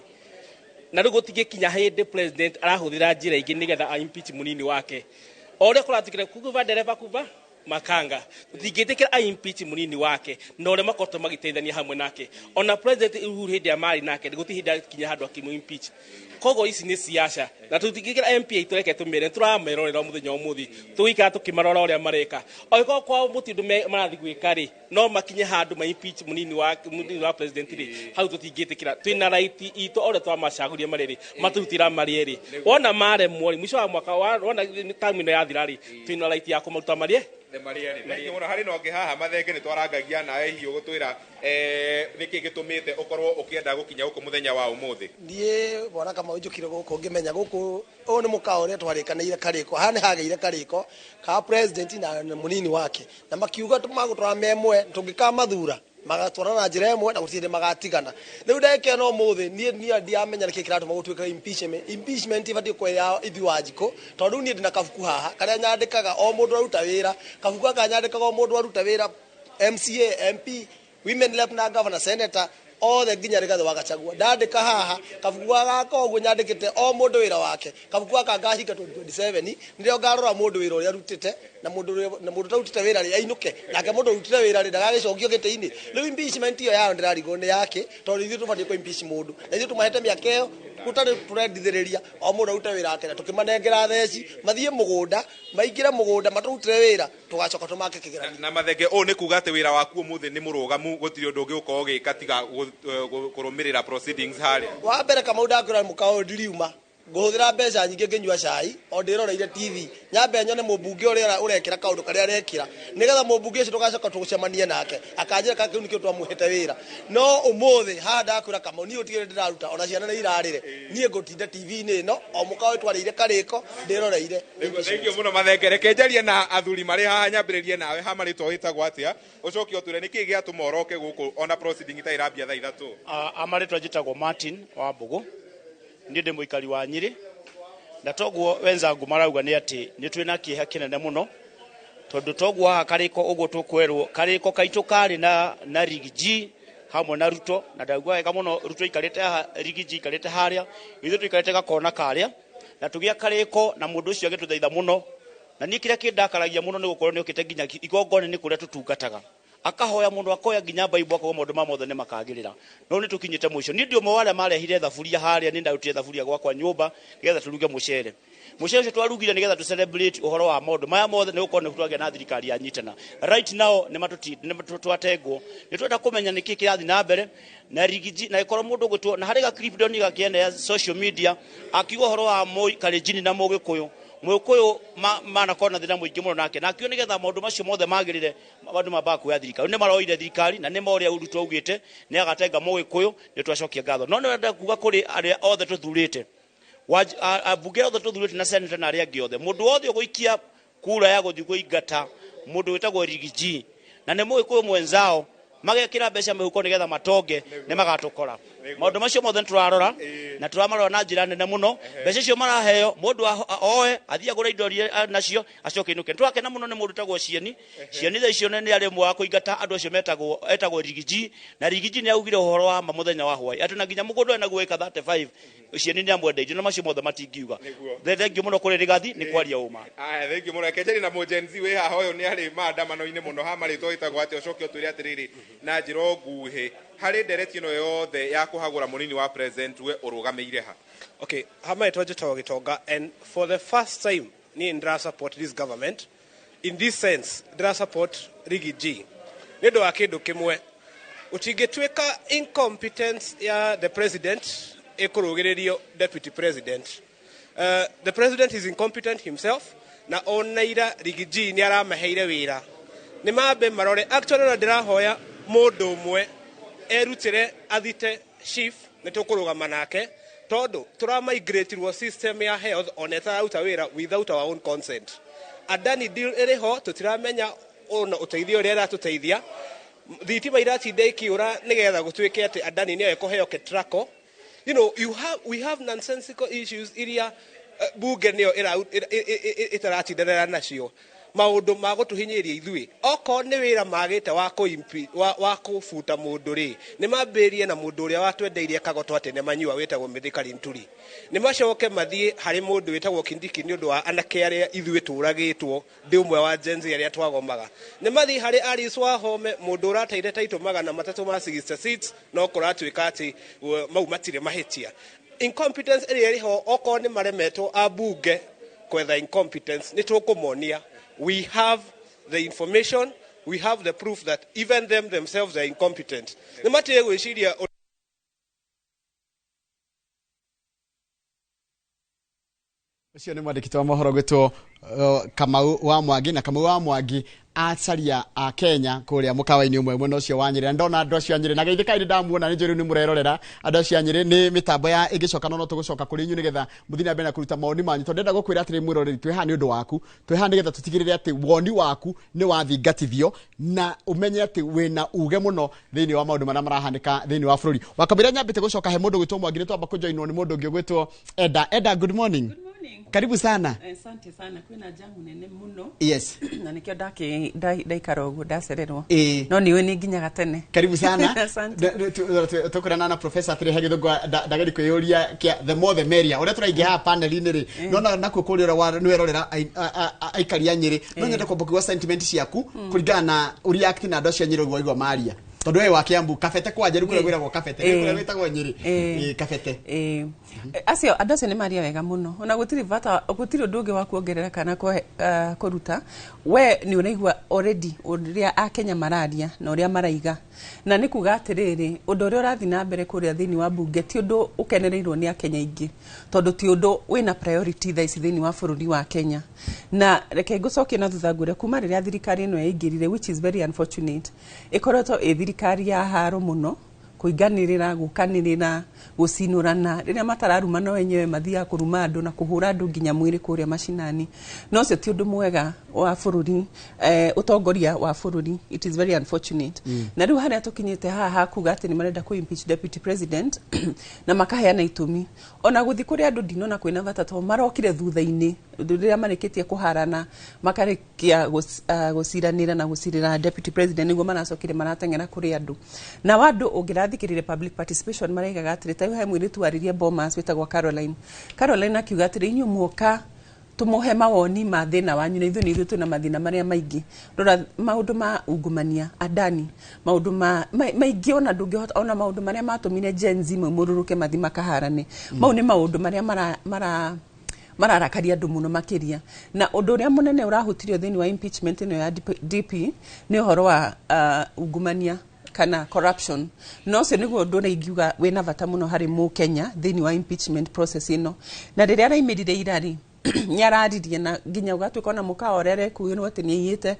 na rĩu gũtingĩkinya hĩndĩ president arahũthĩra njĩra ingĩ nĩgetha a impeach mũnini wake o ũrĩa kũratukĩra kuva ndereba kuva makanga tũtingĩtĩkĩra a impeach mũnini wake na ũrĩa makoretwo magĩteithania hamwe nake ona president Uhuru hĩndĩ ya marĩ nake gũtirĩ hĩndĩ akinya handũ akĩmũ impeach. Koguo ici nĩ siasa na tũtingĩkĩra MP aitũ reke tũmere tũramerorera mũthenya ũmũthĩ tũgĩikara tũkĩmarora ũrĩa mareka angĩkorwo kwao mũtĩ ũndũ marathiĩ gwĩka rĩ no makinye handũ ma impeach mũnini wa president rĩ hau tũtingĩtĩkĩra. Twĩna right itũ o ũrĩa twamacagũria marĩ rĩ matũrutĩra marĩ erĩ wona maremwo rĩ mũico wa mwaka wona term ĩno yathira rĩ twĩna right ya kũmaruta marĩ Thank you mũno. Harĩ na ũngĩ haha mathenge nĩ twarangagia nawe hihi ũgũtwĩra nĩkĩ gĩtũmĩte ũkorwo ũkĩenda gũkinya gũkũ mũthenya wa ũmũthĩ. Niĩ bwana Kamau njũkire gũkũ ngĩmenya gũkũ ũyũ nĩ mũkawa ũrĩa twarĩkanĩire karĩko haha nĩ hagĩire karĩko ka president na mũnini wake na makiuga magũtwara me ĩmwe tũngĩkamathura magatwara na njĩra ĩmwe na gũtirĩ hĩndĩ magatigana. Rĩu ndagĩka ĩno ũmũthĩ niĩ ndiamenya nĩkĩ kĩratũma gũtuĩke impeachment. Impeachment ĩbatiĩ gũkorwo ya ithuĩ Wanjikũ tondũ rĩu niĩ ndĩna kabuku haha karĩa nyandĩkaga o mũndũ aruta wĩra kabuku gaka nyandĩkaga o mũndũ aruta wĩra MCA MP women rep na governor senator othe nginya Rigathi wa Gachagua ndandĩka haha kabuku gaka ũguo nyandĩkĩte o mũndũ wĩra wake kabuku gaka ngahinga 2027 nĩrĩo ngarora mũndũ wĩra ũrĩa arutĩte na mũndũ ũtarutĩte wĩra rĩ ainũke nake mũndũ ũrutĩte wĩra rĩ ndagagĩcokio gĩtĩ-inĩ. Rĩu impeachment ĩyo yao ndĩrarigwo nĩ yake tondũ ithuĩ tũbatiĩ kũ impeach mũndũ na ithuĩ tũmahete mĩaka ĩyo gũtarĩ tũrendithĩrĩria o mũndũ arute wĩra wake na tũkĩmanengera theci mathiĩ mũgũnda maingĩre mũgũnda matũrutĩre wĩra tũgacoka tũmake kĩgeranio. Na mathenge ũũ nĩ kuga atĩ wĩra waku ũmũthĩ nĩ mũrũgamu gũtirĩ ũndũ ũngĩ ũkorwo ũgĩka tiga kũrũmĩrĩra proceedings harĩa. Wa mbere Kamau ndakwĩra mũkawa ũyũ ndiriuma ngũhũthĩra mbeca nyingĩ ngĩnyua cai o ndĩroreire TV nyambe nyone mũmbunge ũrĩa ũrekĩra kaũndũ karĩa arekĩra nĩgetha mũmbunge ũcio tũgacoka tũcemanie nake akanjĩra ka kĩu nĩkĩo twamũhete wĩra no ũmũthĩ haha ndakwĩra Kamau niĩ gũtirĩ ndĩraruta ona ciana nĩ irarĩre niĩ ngũtinda TV-inĩ ĩno o mũkawa ũyũ twarĩire karĩko ndĩroreire. Thank you mũno mathenge. Reke njarie na athuri marĩ haha nyambĩrĩrie nawe ha marĩtwa wĩtagwo atĩa ũcoke ũtwĩre nĩkĩĩ gĩatũma ũroke gũkũ ona proceeding itarĩ irambia thaa 3. Amarĩtwa njĩtagwo Martin wa Mbũgũ niĩ ndĩ mũikari wa Nyĩrĩ na toguo wenzangu marauga nĩ atĩ nĩ twĩna kĩeha kĩnene mũno tondũ toguo haha karĩko ũguo tũkwerwo karĩko kaitũ karĩ na Riggy G hamwe na Ruto na ndaigua wega mũno Ruto aikarĩte haha Riggy G aikarĩte harĩa ithuĩ tũikarĩte gakona karĩa na tũgĩa karĩko na mũndũ ũcio agĩtũthaitha mũno na niĩ kĩrĩa kĩndakaragia mũno nĩ gũkorwo nĩ okĩte nginya igongona nĩ kũrĩa tũtungataga akahoya mũndũ akoya nginya Bible akauga maũndũ ma mothe nĩ makagĩrĩra no nĩ tũkinyĩte mũico. Niĩ ndi ũmwe wa arĩa marehire thaburia harĩa nĩ ndarutire thaburia gwakwa nyũmba nĩgetha tũruge mũcere mũcere ũcio twarugire nĩgetha tũ celebrate ũhoro wa maũndũ maya mothe nĩ gũkorwo nĩ twagĩa na thirikari ya nyitana. Right now nĩ twatengwo nĩ twenda kũmenya nĩkĩ kĩrathiĩ na mbere na Riggy G na ĩkorwo mũndũ ũgwĩtwo na harĩ ga clip ndonire gakĩene ya social media akiuga ũhoro wa Moi Kalenjin na Mũgĩkũyũ Mũgĩkũyũ manakorwo na thĩna mũingĩ mũno nake na akiuga nĩgetha maũndũ macio mothe magĩrĩre andũ mambaga kuoya thirikari nĩ maroire thirikari na nĩ ma ũrĩa Ruto augĩte nĩ agatenga Mũgĩkũyũ nĩ twacokia ngatho no nĩ kuga kũrĩ arĩa othe tũthurĩte ambunge othe tũthurĩte na senator na arĩa angĩ othe mũndũ wothe ũgũikia kura ya gũthiĩ kũingata mũndũ wĩtagwo Riggy G na nĩ Mũgĩkũyũ mwenzao magekĩra mbeca mĩhuko nĩgetha matonge nĩ magatũkora. Maũndũ macio mothe nĩ tũrarora na tũramarora na njĩra nene mũno. Mbeca icio maraheo mũndũ oe athiĩ agũre indo iria nacio acoke inũke. Nĩtũrakena mũno nĩ mũndũ wĩtagwo Cieni. Cieni thaa icio nĩ arĩ ũmwe wa kũingata andũ acio etagwo Riggy G na Riggy G nĩ augire ũhoro wa ma mũthenya wa hwaĩ atĩ na nginya mũgũnda wĩ naguo ĩka 35 Cieni nĩ amwendeirie na macio mothe matingiuga. Thengiũ mũno kũrĩ Rigathi nĩ kwaria ũma. Aya, thengiũ mũno. Reke njarie na Gen Z wĩ haha ũyũ nĩ arĩ maandamano-inĩ mũno ha marĩtwa wĩtagwo atĩa ũcoke ũtwĩre atĩrĩrĩ na njĩra nguhĩ harĩ ndereti ĩno yothe ya kũhagũra mũnini wa president we ũrũgamĩire ha? Okay, ha marĩtwa njĩtagwo Gĩtonga and for the first time niĩ ndĩra support this government in this sense ndĩra support Riggy G nĩ ũndũ wa kĩndũ kĩmwe ũtingĩtuĩka incompetence ya the president ĩkũrũgĩrĩrio deputy president The president is incompetent himself, na ona ira Riggy G nĩ aramaheire wĩra. Nĩ mambe marore. Actually, ona ndĩrahoya mũndũ ũmwe erutĩre athite chief, nĩ tũkũrũgama nake, tondũ tũramigratirwo system ya health ona ĩtararuta wĩra without our own consent. Adani deal ĩrĩ ho, tũtiramenya ona ũteithio ũrĩa ĩratũteithia. Thitima iratinda ikiũra nĩgetha gũtuĩke atĩ Adani nĩyo ĩkũheo Ketraco. You have, we have nonsensical issues iria bunge nĩyo ĩtaratindanĩra nacio, maũndũ ma gũtũhinyĩrĩria ithuĩ. Okorwo nĩ wĩra magĩte wa wa kũbuta mũndũ rĩ, nĩ mambĩrĩrie na mũndũ ũrĩa watwendeirie kagoto atĩ nĩ manyua, wĩtagwo Mithika Linturi. Nĩ macoke mathiĩ harĩ mũndũ wĩtagwo Kindiki nĩ ũndũ wa anake arĩa ithuĩ tũragĩtwo, ndĩ ũmwe wa Gen Z arĩa twagomaga. Nĩ mathiĩ harĩ Alice Wahome, mũndũ ũrateire taitũ 300 ma 60 seats, no kũratuĩka atĩ mau matirĩ mahĩtia. Incompetence ĩrĩa ĩrĩ ho, okorwo nĩ maremetwo ambunge kwetha incompetence, nĩ tũkũmonia. We have the information, we have the proof that even them themselves are incompetent. Nĩ matige gwĩciria. Ũcio nĩ mwandĩki wa mohoro gwĩtwo Kamau wa Mwangi, na Kamau wa Mwangi acaria a Kenya kũrĩa mũkawa-inĩ ũmwe mwena ũcio wa Nyĩrĩ. Na ndona andũ acio a Nyĩrĩ na geithĩ kaĩ ndamuona, nĩ njũĩ rĩu nĩ mũrerorera andũ acio a Nyĩrĩ. Nĩ mĩtambo ya ĩngĩcoka, no tũgũcoka kũrĩ inyuĩ nĩgetha mũthiĩ na mbere na kũruta mawoni manyu, tondũ ndĩrenda gũkwĩra atĩrĩ, mwĩroreri, twĩ haha nĩ ũndũ waku, twĩ haha nĩgetha tũtigĩrĩre atĩ woni waku nĩ wathingatithio na ũmenye atĩ wĩna uge mũno thĩinĩ wa maũndũ marĩa marahanĩka thĩinĩ wa bũrũri. Wakamũira nyambĩte gũcoka he mũndũ gwĩtwo Mwangi, nĩ twamba kũjoinwo nĩ mũndũ ũngĩ ũgwĩtwo Eda. Eda, good morning. Good morning. Karibu sana. Asante sana. Kwĩna jamu nene mũno. Na nĩkĩo ndaikara ũguo ndacererwo. No nĩũĩ nĩ nginyaga tene. Karibu sana. Asante. Tukurana na professor atĩrĩ, he gĩthũngũ ndageri kwĩyũria kĩa the more the merrier. Ũrĩa tũraingĩ haha panel-inĩ rĩ, nona nakuo kũrĩa ũrĩa nĩwerorera aikari a Nyĩrĩ, no nyende kwamba kũigua sentiment ciaku kũringana na react na andũ acio a Nyĩrĩ ũguo waigua maria, tondũ we wa Kiambu, Kabete kwa Njeru kũrĩa gwĩragwo Kabete, nĩ kũrĩa gwĩtagwo Nyĩrĩ. Kabete. Acio andũ acio nĩ maria wega mũno, ona gũtirĩ bata, gũtirĩ ũndũ ũngĩ wa kuongerera kana kũruta. We nĩ ũraigua already ũrĩa akenya mararia na ũrĩa maraiga, na nĩ kuga atĩrĩrĩ, ũndũ ũrĩa ũrathiĩ na mbere kũrĩa thĩinĩ wa bunge ti ũndũ ũkenereirwo nĩ akenya aingĩ, tondũ ti ũndũ wĩna priority thaa ici thĩinĩ wa bũrũri wa Kenya. Na reke ngũcokie na thutha ngwĩre, kuma rĩrĩa thirikari ĩno yaingĩrire, which is very unfortunate, ĩkoretwo ĩ thirikari ya haro mũno, kũinganĩrĩra, gũkanĩrĩra, gũcinũrana. Rĩrĩa matararumana wenyewe, mathiaga kũruma andũ na kũhũra andũ nginya mwĩrĩ kũrĩa macinani. No ũcio ti ũndũ mwega wa bũrũri, ũtongoria wa bũrũri. It is very unfortunate. Na rĩu harĩa tũkinyĩte haha hakuga atĩ nĩ marenda kũ impeach deputy president na makaheana itũmi, ona gũthiĩ kũrĩa andũ ndinona kwĩna bata, tondũ marokire thutha-inĩ rĩrĩa marĩkĩtie kũharana, makarĩkia gũciranĩra na gũcirĩra deputy president, nĩguo maracokire marateng'era kũrĩ andũ. Na andũ ũngĩrathikĩrĩria public participation, maraigaga atĩrĩ, ta rĩu he mũirĩtu waririe Bomas wĩtagwo Caroline. Caroline akiuga atĩrĩ, inyuĩ muoka tũmũhe mawoni ma thĩna wanyu, na ithuĩ nĩ ithuĩ twĩna mathĩna marĩa maingĩ. Rora maũndũ ma ungumania, Adani, maũndũ maingĩ, ona ndũngĩhota ona maũndũ marĩa matũmire Gen Z maumũrũrũke mathi makaharane. Mau nĩ maũndũ marĩa mara mararakaria andũ mũno makĩria. Na ũndũ ũrĩa mũnene ũrahutirio thĩinĩ wa impeachment ĩno ya DP nĩ ũhoro wa ungumania kana corruption. Na ũcio nĩguo ũndũ ũrĩa ingiuga wĩna bata mũno harĩ mũkenya thĩinĩ wa impeachment process ĩno. Na rĩrĩa araimĩrire irari, nĩ araririe na nginya ũgatuĩka ona mũkawa ũrĩa arekuĩrwo atĩ nĩ aiyĩte,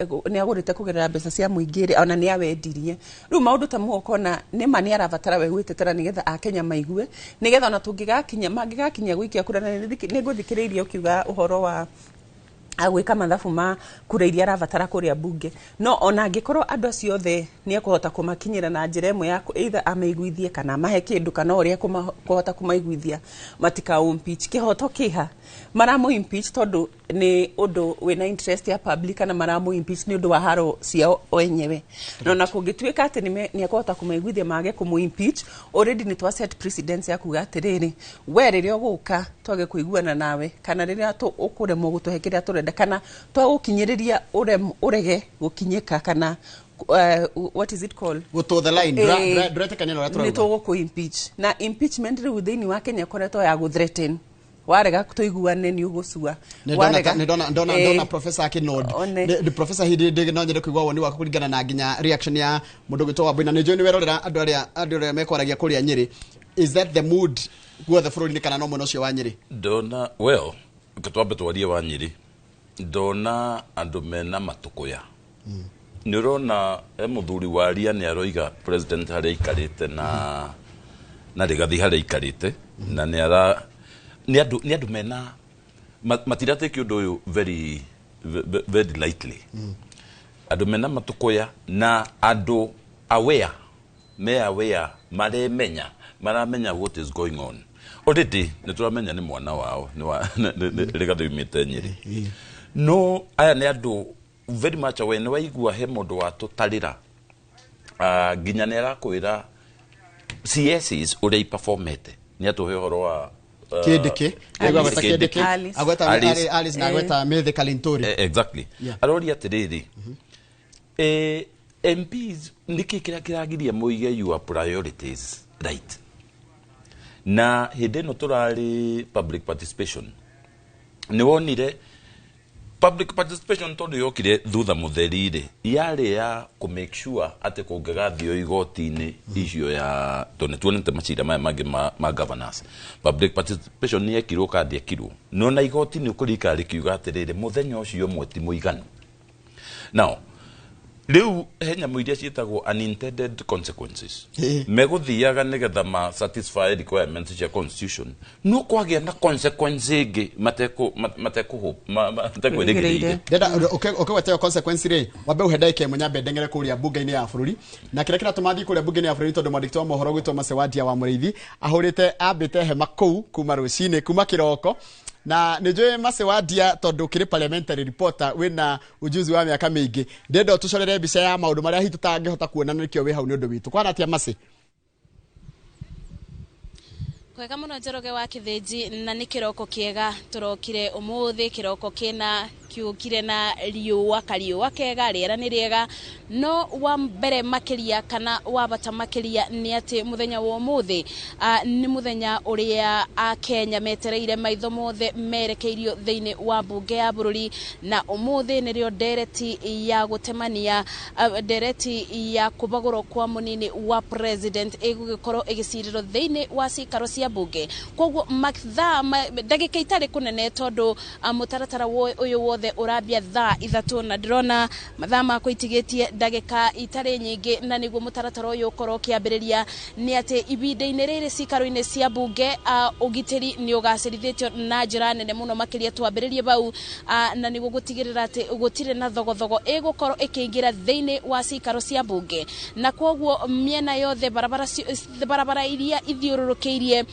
nĩ agũrĩte kũgerera mbeca cia mũingĩ rĩ, ona nĩ awendirie. Rĩu maũndũ ta mau ũkona nĩma nĩ arabatara we gwĩtetera nĩgetha akenya maigue, nĩgetha ona tũngĩgakinya mangĩgakinya gũikia kura. Na nĩ ngũthikĩrĩirie ũkiuga ũhoro wa agwĩka mathabu ma kura iria arabatara kũrĩa bunge, no ona angĩkorwo andũ acio othe nĩ ekũhota kũmakinyĩra na njĩra ĩmwe ya either amaiguithie kana amahe kĩndũ kana ũrĩa kũhota kũmaiguithia matika impeach, kĩhoto kĩha maramũ impeach tondũ nĩ ũndũ wĩna interest ya public, kana maramũ impeach nĩ ũndũ wa haro ciao wenyewe? Na ona kũngĩtuĩka atĩ nĩ ekũhota kũmaiguithia mage kũmũ impeach, already nĩ twa set precedence ya kuga atĩrĩrĩ, we rĩrĩa ũgũka twage kũiguana nawe, kana rĩrĩa ũkũremwo gũtũhe kĩrĩa tũrenda, kana twagũkinyĩrĩria ũrege gũkinyĩka, kana what is it called? Gũtũ the line. Ndũretĩkania na ũrĩa nĩ tũrauga? Tũgũkũ impeach. Na impeachment rĩu thĩinĩ wa Kenya ĩkoretwo ya gũthreaten, warega tũiguane nĩ ũgũcua. Nĩ ndona ndona professor akinod. Nĩ professor, hindi ndĩ no nyende kũigua woni waku kũringana na nginya reaction ya mũndũ gwĩtwo Wambui, na nĩ njũĩ nĩ werorera andũ arĩa mekwaragia kũrĩa Nyĩrĩ. Is that the mood? Guothe bũrũri-inĩ kana no mwena ũcio wa Nyĩrĩ? Ndona, well, twambe twarie wa Nyĩrĩ. Ndona andũ mena matũkũya. Nĩ ũrona he mũthuri waria nĩ aroiga president harĩa aikarĩte na Rigathi harĩa aikarĩte na nĩ ara nĩ andũ mena matiratake ũndũ ũyũ very very lightly. Andũ mena matũkũya na andũ aware, me aware, maremenya, maramenya what is going on already. Nĩ tũramenya nĩ mwana wao nĩ wa Rigathi umĩte Nyĩrĩ, no aya nĩ andũ very much aware. Nĩ waigua he mũndũ watũtarĩra, nginya nĩ arakwĩra CSs ũrĩa iperformete, nĩ atũhe ũhoro wa Kindiki. Alice. Agweta Kindiki. Alice. Agweta Alice. Alice na agweta Methe Kalintori. Exactly. Aroria atĩrĩrĩ, MPs, nĩkĩ kĩrĩa kĩragiria mũige your priorities right? Na hĩndĩ ĩno tũrarĩ public participation, nĩ wonire public participation tondũ yokire thutha mũtheri rĩ, yarĩ ya kũ make sure atĩ kũngĩgathio igoti-inĩ icio ya tondũ nĩ tuonete macira maya mangĩ ma governors, public participation nĩ yekirwo kana ndĩekirwo, no na igoti nĩ ũkũrikara rĩkiuga atĩrĩrĩ, mũthenya ũcio ũmwe ti mũiganu. Now rĩu he nyamũ iria ciĩtagwo unintended consequences. Megũthiaga nĩgetha ma satisfy requirements cia constitution, no kwagĩa na consequence ĩngĩ matekwĩrĩgĩrĩire. Ndenda ũkĩgweta ĩyo consequence rĩ, wambe ũhe ndagĩka ĩmwe nyambe ndeng'ere kũrĩa mbunge-inĩ ya bũrũri, na kĩrĩa kĩratũma thiĩ kũrĩa mbunge-inĩ ya bũrũri tondũ mwandĩki wa mohoro gwĩtwo Macewadia wa Mũrĩithi ahũrĩte ambĩte hema kũu kuma rũcinĩ, kuma kĩroko, na nĩ njũĩ Macewadia tondũ ũkĩrĩ parliamentary reporter wĩna ujuzi wa mĩaka mĩingĩ. Ndĩrenda ũtũcorere mbica ya maũndũ marĩa hihi tũtangĩhota kuona na nĩkĩo wĩ hau nĩ ũndũ witũ. Kwana atĩa, Mace? Kwega mũno, Njoroge wa Kĩthĩnji, na nĩ kĩroko kĩega tũrokire ũmũthĩ, kĩroko kĩna kĩũkire na riũa, kariũa kega, rĩera nĩ rĩega. No wa mbere makĩria kana wa bata makĩria nĩ atĩ mũthenya wa ũmũthĩ nĩ mũthenya ũrĩa Akenya metereire, maitho mothe merekeirio thĩinĩ wa mbunge ya bũrũri, na ũmũthĩ nĩrĩo ndereti ya gũtemania, ndereti ya kũbagũrwo kwa mũnini wa president ĩgũgĩkorwo ĩgĩcirĩrwo thĩinĩ wa cikaro cia mbunge. Koguo mathaa ndagĩka itarĩ kũnene tondũ mũtaratara ũyũ wothe ũrambia thaa 3, na ndĩrona mathaa makwa itigĩtie ndagĩka itarĩ nyingĩ na nĩguo mũtaratara ũyũ ũkorwo ũkĩambĩrĩria. Nĩ atĩ ihinda-inĩ rĩrĩ cikaro-inĩ cia mbunge ũgitĩri nĩ ũgacĩrithĩtio na njĩra nene mũno makĩria, twambĩrĩrie bau, na nĩguo gũtigĩrĩra atĩ gũtirĩ na thogothogo ĩgũkorwo ĩkĩingĩra thĩinĩ wa cikaro cia mbunge. Na koguo mĩena yothe barabara barabara iria ithiũrũrũkĩirie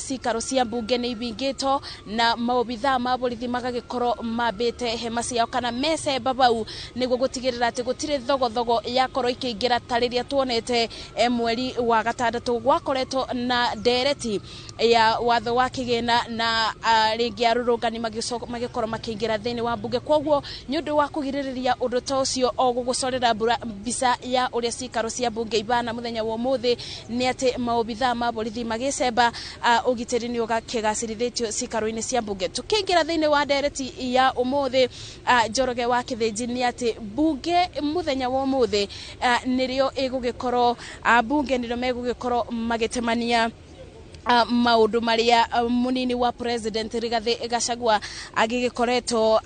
cikaro cia mbunge nĩ ibingĩtwo, na maobithaa ma borithi magagĩkorwo mambĩte hema ciao kana mecemba bau nĩguo gũtigĩrĩra atĩ gũtirĩ thogothogo yakorwo ikĩingĩra ta rĩrĩa tuonete mweri wa gatandatũ gwakoretwo na ndereti ya watho wa kĩgĩna na rĩngĩ arũrũngani magĩkorwo makĩingĩra thĩinĩ wa mbunge. Koguo nĩ ũndũ wa kũgirĩrĩria ũndũ ta ũcio, o gũgũcorera mbica ya ũrĩa cikaro cia mbunge ibana mũthenya wa ũmũthĩ, nĩ atĩ maobithaa ma borithi magĩcemba, ũgitĩri nĩ ũgakĩgacĩrithĩtio cikaro-inĩ cia mbunge. Tũkĩingĩra thĩinĩ wa ndereti ya ũmũthĩ, Njoroge wa Kĩthĩnji, nĩ atĩ mbunge mũthenya wa ũmũthĩ nĩrĩo ĩgũgĩkorwo, mbunge nĩrĩo megũgĩkorwo magĩtemania maũndũ marĩa mũnini wa president Rigathi Gachagua agĩgĩkoretwo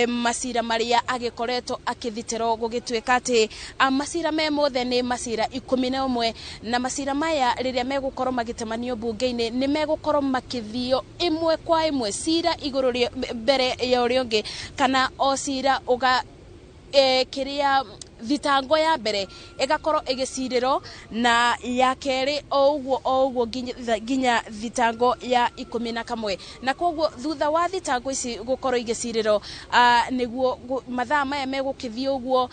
macira marĩa agĩkoretwo akĩthitĩrwo, gũgĩtuĩka atĩ macira me mothe nĩ macira 11, na macira maya rĩrĩa megũkorwo magĩtemanio mbunge-inĩ nĩ megũkorwo makĩthio ĩmwe kwa ĩmwe, cira igũrũ mbere ya ũrĩa ũngĩ, kana o cira ũga kĩrĩa thitango ya mbere ĩgakorwo ĩgĩcirĩrwo na ya kerĩ, o ũguo o ũguo nginya thitango ya 11. Na koguo thutha wa thitango ici gũkorwo igĩcirĩrwo, nĩguo mathaa maya megũkĩthiĩ ũguo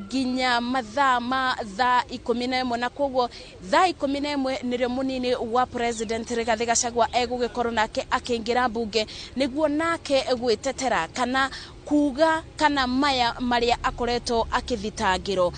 nginya mathaa ma thaa 11. Na koguo thaa 11 nĩrĩo mũnini wa president Rigathi Gachagua egũgĩkorwo nake akĩingĩra mbunge nĩguo nake gwĩtetera kana Kuga kana maya maria akoretwo akithitangirwo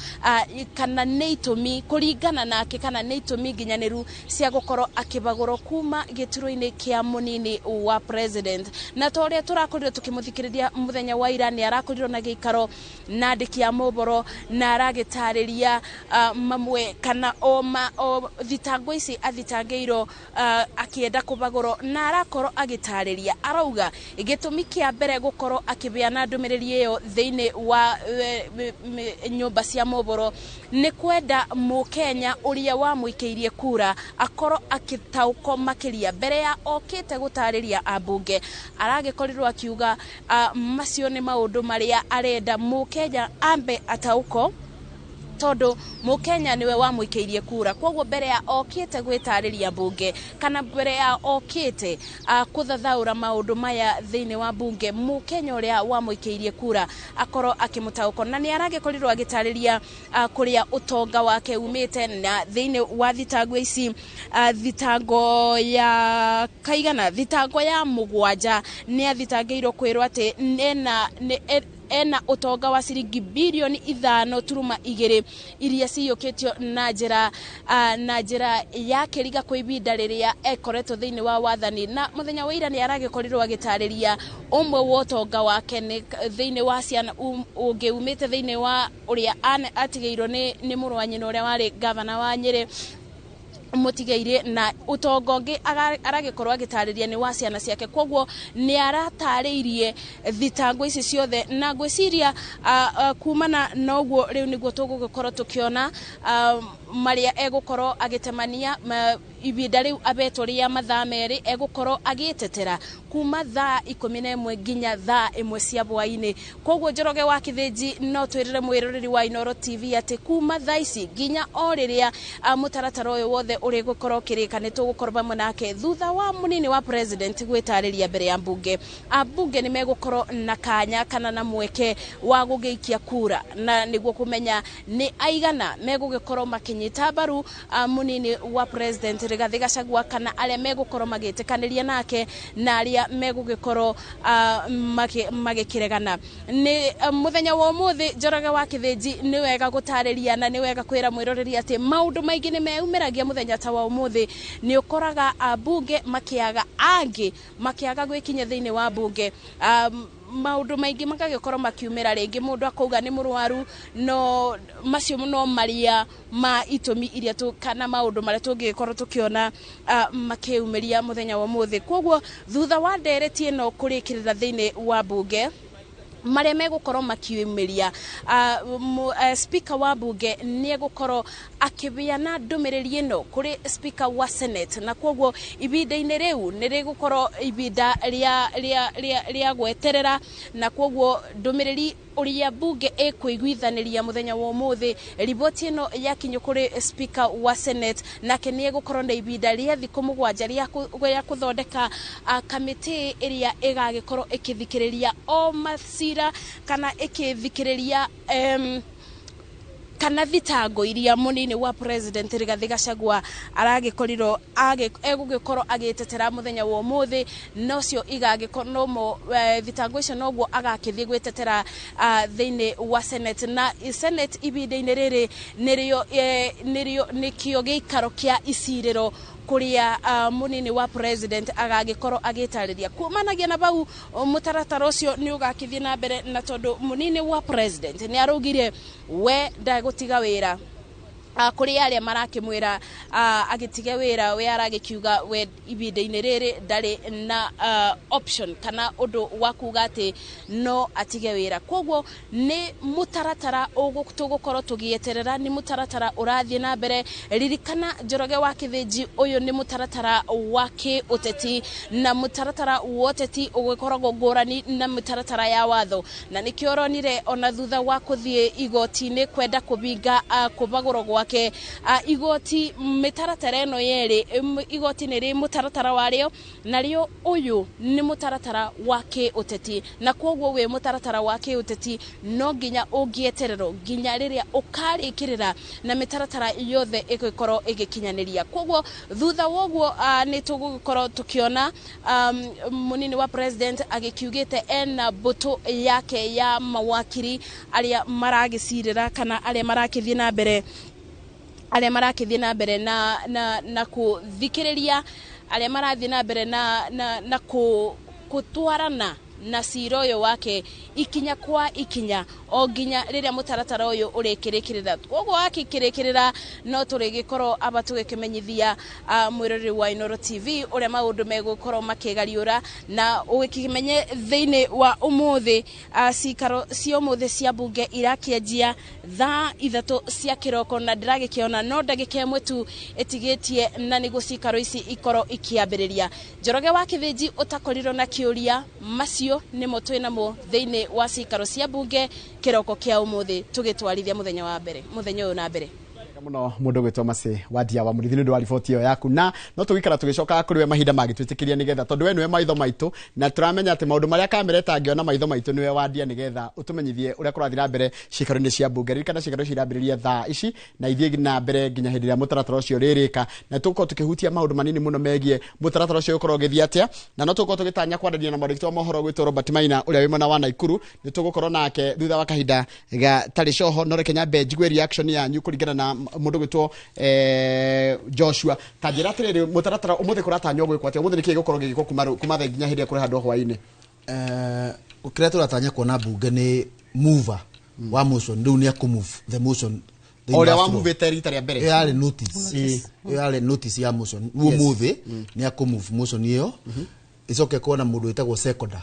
kana nĩ itũmi kũringana nake, kana nĩ itũmi nginyanĩru cia gũkorwo akĩbagũrwo kuma gĩturwa-inĩ kĩa mũnini wa president. Na ta ũrĩa tũrakorirwo tũkĩmũthikĩrĩria mũthenya wa ira, nĩ arakorirwo na gĩikaro na andĩki a mohoro na aragĩtarĩria mamwe kana o thitango ici athitangĩirwo akĩenda kũbagũrwo, na arakorwo agĩtarĩria arauga gĩtũmi kĩa mbere gũkorwo akĩbeana ndũmĩrĩri ĩyo thĩinĩ wa nyũmba cia mohoro nĩ kwenda mũkenya ũrĩa wamũikĩirie kura akorwo akĩtaũkwo makĩria mbere ya okĩte gũtarĩria ambunge. Aragĩkorirwo akiuga macio nĩ maũndũ marĩa arenda mũkenya ambe ataũkwo, tondu mukenya niwe wamũikĩirie kura. Koguo mbere ya okĩte gwĩtarĩria mbunge kana mbere ya okĩte kũthathaũra maũndũ maya thĩinĩ wa mbunge, mukenya ũrĩa wamũikĩirie kura akorwo akĩmũtaũko. Na nĩ aragĩkorirwo agĩtarĩria kũrĩa ũtonga wake umĩte na thĩinĩ wa thitango ici, thitango ya kaigana, thitango ya 7 nĩ athitangĩirwo kwĩrwo atĩ ena utonga wa ciringi bilioni 5.2 iria ciyũkĩtio na njĩra na njĩra ya kĩriga kwa ibinda rĩrĩa ekoretwo thĩinĩ wa wathani. Na mũthenya wa ira nĩ aragĩkorirwo agĩtarĩria ũmwe wa ũtonga wake nĩ thĩinĩ wa ciana ũngĩ umĩte thĩinĩ wa ũrĩa atigĩirwo nĩ mũrũ wa nyina ũrĩa warĩ gavana wa Nyĩrĩ mutigeire, na utonga ũngĩ aragĩkorwo agĩtarĩria nĩ wa ciana ciake. Koguo nĩ aratarĩirie thitango ici ciothe, na ngwĩciria kumana na ũguo rĩu nĩguo tũgũgĩkorwo tũkĩona marĩa egũkorwo agĩtemania ibinda rĩu abetwo rĩa mathaa 2 egũkorwo agĩtetera kuma thaa 11 nginya thaa 1 cia hwaĩ-inĩ. Koguo Njoroge wa Kĩthĩnji no twĩrĩre mwĩroreri wa Inooro TV atĩ kuma thaa ici nginya o rĩrĩa mũtaratara ũyũ wothe ũrĩgũkorwo ũkĩrĩka nĩ tũgũkorwo hamwe nake thutha wa mũnini wa president gwĩtarĩria mbere ya mbunge. Ambunge nĩ megũkorwo na kanya kana na mweke wa gũgĩikia kura, na nĩguo kũmenya nĩ aigana megũgĩkorwo makĩnyita mbaru mũnini wa president Rigathi Gachagua, kana arĩa megũkorwo magĩtĩkanĩria nake na arĩa megũgĩkorwo magĩkĩregana. Nĩ mũthenya wa ũmũthĩ Njoroge wa Kĩthĩnji nĩ wega gũtarĩria na nĩ wega kwĩra mwĩroreri atĩ maũndũ maingĩ nĩ meyumĩragia mũthenya ta wa ũmũthĩ. Nĩ ũkoraga ambunge makĩaga, angĩ makĩaga gwĩkinya thĩinĩ wa mbunge, maũndũ maingĩ magagĩkorwo makiumĩra, rĩngĩ mũndũ akauga nĩ mũrwaru, no macio no maria ma itũmi iria kana maũndũ marĩa tũngĩgĩkorwo tũkĩona makĩumĩria mũthenya wa ũmũthĩ. Koguo thutha wa ndereti ĩno kũrĩkĩrĩra thĩinĩ wa mbunge, marĩa megũkorwo makiumĩria, speaker wa mbunge nĩ egũkorwo akĩbeana ndũmĩrĩri ĩno kũrĩ speaker wa senate, na koguo ibinda-inĩ rĩu nĩ rĩgũkorwo ibinda rĩa gweterera, na koguo ndũmĩrĩri ũrĩa mbunge ĩkũiguithanĩria mũthenya wa ũmũthĩ, riboti ĩno yakinyio kũrĩ speaker wa senate, nake nĩ egũkorwo na ibinda rĩa thikũ 7 rĩa kũthondeka kamĩtĩ ĩrĩa ĩgagĩkorwo ĩkĩthikĩrĩria o macira kana ĩkĩthikĩrĩria kana thitango iria mũnini wa president Rigathi Gachagua aragĩkorirwo egũgĩkorwo agĩtetera mũthenya wa ũmũthĩ, nocio igagĩkorwo nomo thitango icio noguo agakĩthiĩ gwĩtetera thĩinĩ wa senate. Na senate ibinda-inĩ rĩrĩ nĩrĩo nĩkĩo gĩikaro kĩa icirĩro kuria munini wa president agagĩkorwo agĩtarĩria kumanagia na bau mũtaratara ũcio nĩ ũgakĩthiĩ na mbere, na tondũ munini wa president nĩ araugire we ndagũtiga wĩra kũrĩ arĩa marakĩmwĩra agĩtige wĩra, we aragĩkiuga we ibinda-inĩ rĩrĩ ndarĩ na option kana ũndũ wa kuga atĩ no atige wĩra. Koguo nĩ mũtaratara tũgũkorwo tũgĩeterera, nĩ mũtaratara ũrathiĩ na mbere. Ririkana Njoroge wa Kĩthĩnji, ũyũ nĩ mũtaratara wa kĩũteti, na mũtaratara wa ũteti ũgĩkoragwo ngũrani na mũtaratara ya watho, na nĩkĩo ũronire ona thutha wa kũthiĩ igoti-inĩ kwenda kũbinga kũbagũrwo gwake wake. Igoti mĩtaratara ĩno yerĩ, igoti nĩ rĩ mũtaratara warĩo, narĩo ũyũ nĩ mũtaratara wa kĩũteti, na kwoguo wĩ mũtaratara wa kĩũteti no nginya ũngĩetererwo nginya rĩrĩa ũkarĩkĩrĩra na mĩtaratara yothe ĩgĩkorwo ĩgĩkinyanĩria. Kwoguo thutha woguo nĩ tũgũgĩkorwo tũkĩona mũnini wa president agĩkiugĩte ena mbũtũ yake ya mawakiri arĩa maragĩcirĩra kana arĩa marakĩthiĩ na mbere, arĩa marakĩthiĩ na mbere na kũthikĩrĩria, arĩa marathiĩ na mbere na kũtwarana na cira ũyũ wake ikinya kwa ikinya o nginya rĩrĩa mũtaratara ũyũ ũrĩkĩrĩkĩrĩra. Koguo wakĩkĩrĩkĩrĩra no tũrĩgĩkorwo aba tũgĩkĩmenyithia mwĩroreri wa Inooro TV ũrĩa maũndũ megũkorwo makĩgariũra, na ũgĩkĩmenye thĩinĩ wa ũmũthĩ cikaro cia ũmũthĩ cia bunge irakĩanjia thaa 3 cia kĩroko, na ndĩragĩkĩona no ndagĩka ĩmwe tu ĩtigĩtie na nĩguo cikaro ici ikorwo ikĩambĩrĩria. Njoroge wa Kĩthĩnji ũtakorirwo na kĩũria, macio nĩmo twĩnamo thĩinĩ wa cikaro cia bunge kĩroko kĩa ũmũthĩ tũgĩtwarithia mũthenya wa mbere, mũthenya ũyũ na mbere. Muno mundu gwitwo Mercy Wandia wa Mũrĩithi nĩ ũndũ wa riboti ĩyo yaku, na no tũgĩikara tũgĩcokaga kũrĩ we mahinda mangĩtwĩtĩkĩria nĩgetha, tondũ we nĩwe maitho maitũ na tũramenya atĩ maũndũ marĩa kamera ĩtangĩona maitho maitũ nĩwe Wandia, nĩgetha ũtũmenyithie ũrĩa kũrathiĩ na mbere ciikaro-inĩ cia mbunge. Ririkana ciikaro ici irambĩrĩria thaa ici na ithiĩ na mbere nginya hĩndĩ ĩrĩa mũtaratara ũcio ũrĩrĩka, na tũgũkorwo tũkĩhutia maũndũ manini mũno megiĩ mũtaratara ũcio ũgũkorwo ũgĩthiĩ atĩa, na no tũgũkorwo tũgĩtanya kwaranĩria na mwandĩki wa mohoro gwĩtwo Robert Maina ũrĩa wĩ mwena wa Naikuru. Nĩ tũgũkorwo nake thutha wa kahinda gatarĩ coho, no reke nyambe njigue reaction yanyu kũringana na mundu gwitwo Joshua. Ta njĩra atĩrĩrĩ, mũtaratara ũmũthĩ kũratanywo gwĩkwo atĩa? Ũmũthĩ nĩkĩĩ gĩgũkorwo gĩgĩkwo kuma thaa nginya hĩndĩ ĩrĩa kũrĩ handũ hwaĩ-inĩ? Kĩrĩa tũratanya kuona mbunge nĩ mover wa motion, rĩu nĩ akũ-move the motion ũrĩa wamuvĩte rita rĩa mbere. Ĩyo yarĩ notice, ĩyo yarĩ notice ya motion. Rĩu ũmũthĩ nĩ akũ-move motion ĩyo, ĩcoke kuona mũndũ wĩtagwo seconder,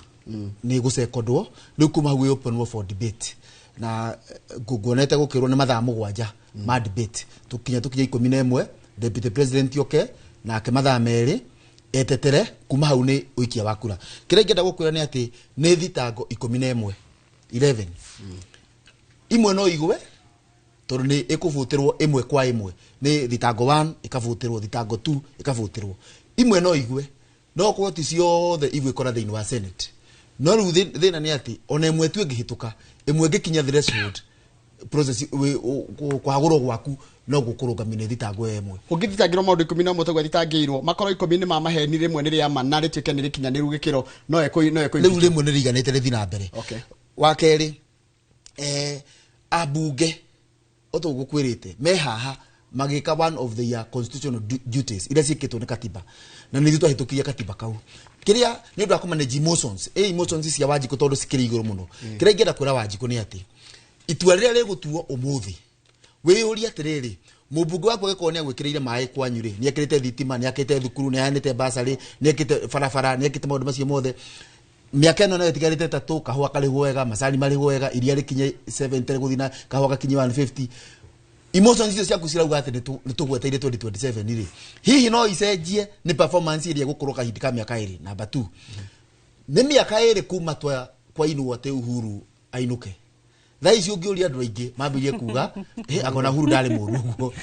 nĩ ĩgũcekondwo rĩu kuma hau ĩ-openwo for debate, na nguonete gũkĩrwo nĩ mathaa 7 ma debate, tukinya 11 deputy president oke nake mathaa 2 etetere, kuma hau nĩ ũikia wa kura. Kĩrĩa ingĩenda gũkwĩra nĩ atĩ nĩ thitango 11 11 imwe no igwe tondũ nĩ ĩkũbutĩrwo ĩmwe kwa ĩmwe, nĩ thitango 1 ĩkabutĩrwo, thitango 2 ĩkabutĩrwo, imwe no igwe, no korwo ti ciothe igwĩkora thĩinĩ wa Senate. No rĩu thĩna nĩ atĩ ona ĩmwe tu ĩngĩhĩtũka, ĩmwe ĩngĩkinya threshold process kwagũrwo gwaku no gũkũrũgamio nĩ thitango ĩmwe. Ũngĩthitangĩrwo maũndũ 11 toguo thitangĩirwo, makorwo 10 nĩ ma maheni, rĩmwe nĩ rĩa ma na rĩtuĩke nĩ rĩkinyanĩru gĩkĩro, no ekũ no ekũ rĩu rĩmwe nĩ rĩiganĩte rĩthiĩ na mbere. Wa kerĩ, ambunge o tũgũkwĩrĩte me haha magĩka one of their constitutional duties iria ciĩkĩtwo nĩ katiba, na nĩ ithuĩ twahĩtũkirie katiba kau. Kĩrĩa nĩ ũndũ wa kũmanage emotions, emotions cia Wanjikũ tondũ cikĩrĩ igũrũ mũno. Kĩrĩa ingĩenda kwĩra Wanjikũ nĩ atĩ itua rĩrĩa rĩgũtuo ũmũthĩ, wĩyũrie atĩrĩrĩ, mũmbunge waku agĩkorwo nĩ agwĩkĩrĩire maĩ kwanyu rĩ, nĩ ekĩrĩte thitima, nĩ akĩte thukuru, nĩ aheanĩte basarĩ, nĩ ekĩte barabara, nĩ ekĩte maũndũ macio mothe, mĩaka ĩno nayo ĩtigarĩte 3, kahũa karĩhwo wega, macani marĩhwo wega, iria rĩkinye 70 gũthiĩ na kahũa gakinye 150, emotions icio ciaku cirauga atĩ nĩ tũgweteire 2027 rĩ, hihi no icenjie nĩ performance ĩrĩa ĩgũkorwo kahinda ka mĩaka 2? Number 2, nĩ mĩaka 2 kuma kwainwo atĩ Uhuru ainũke. Thaa ici ũngĩũria andũ aingĩ mambĩrĩrie kuga akona Uhuru ndarĩ mũru ũguo.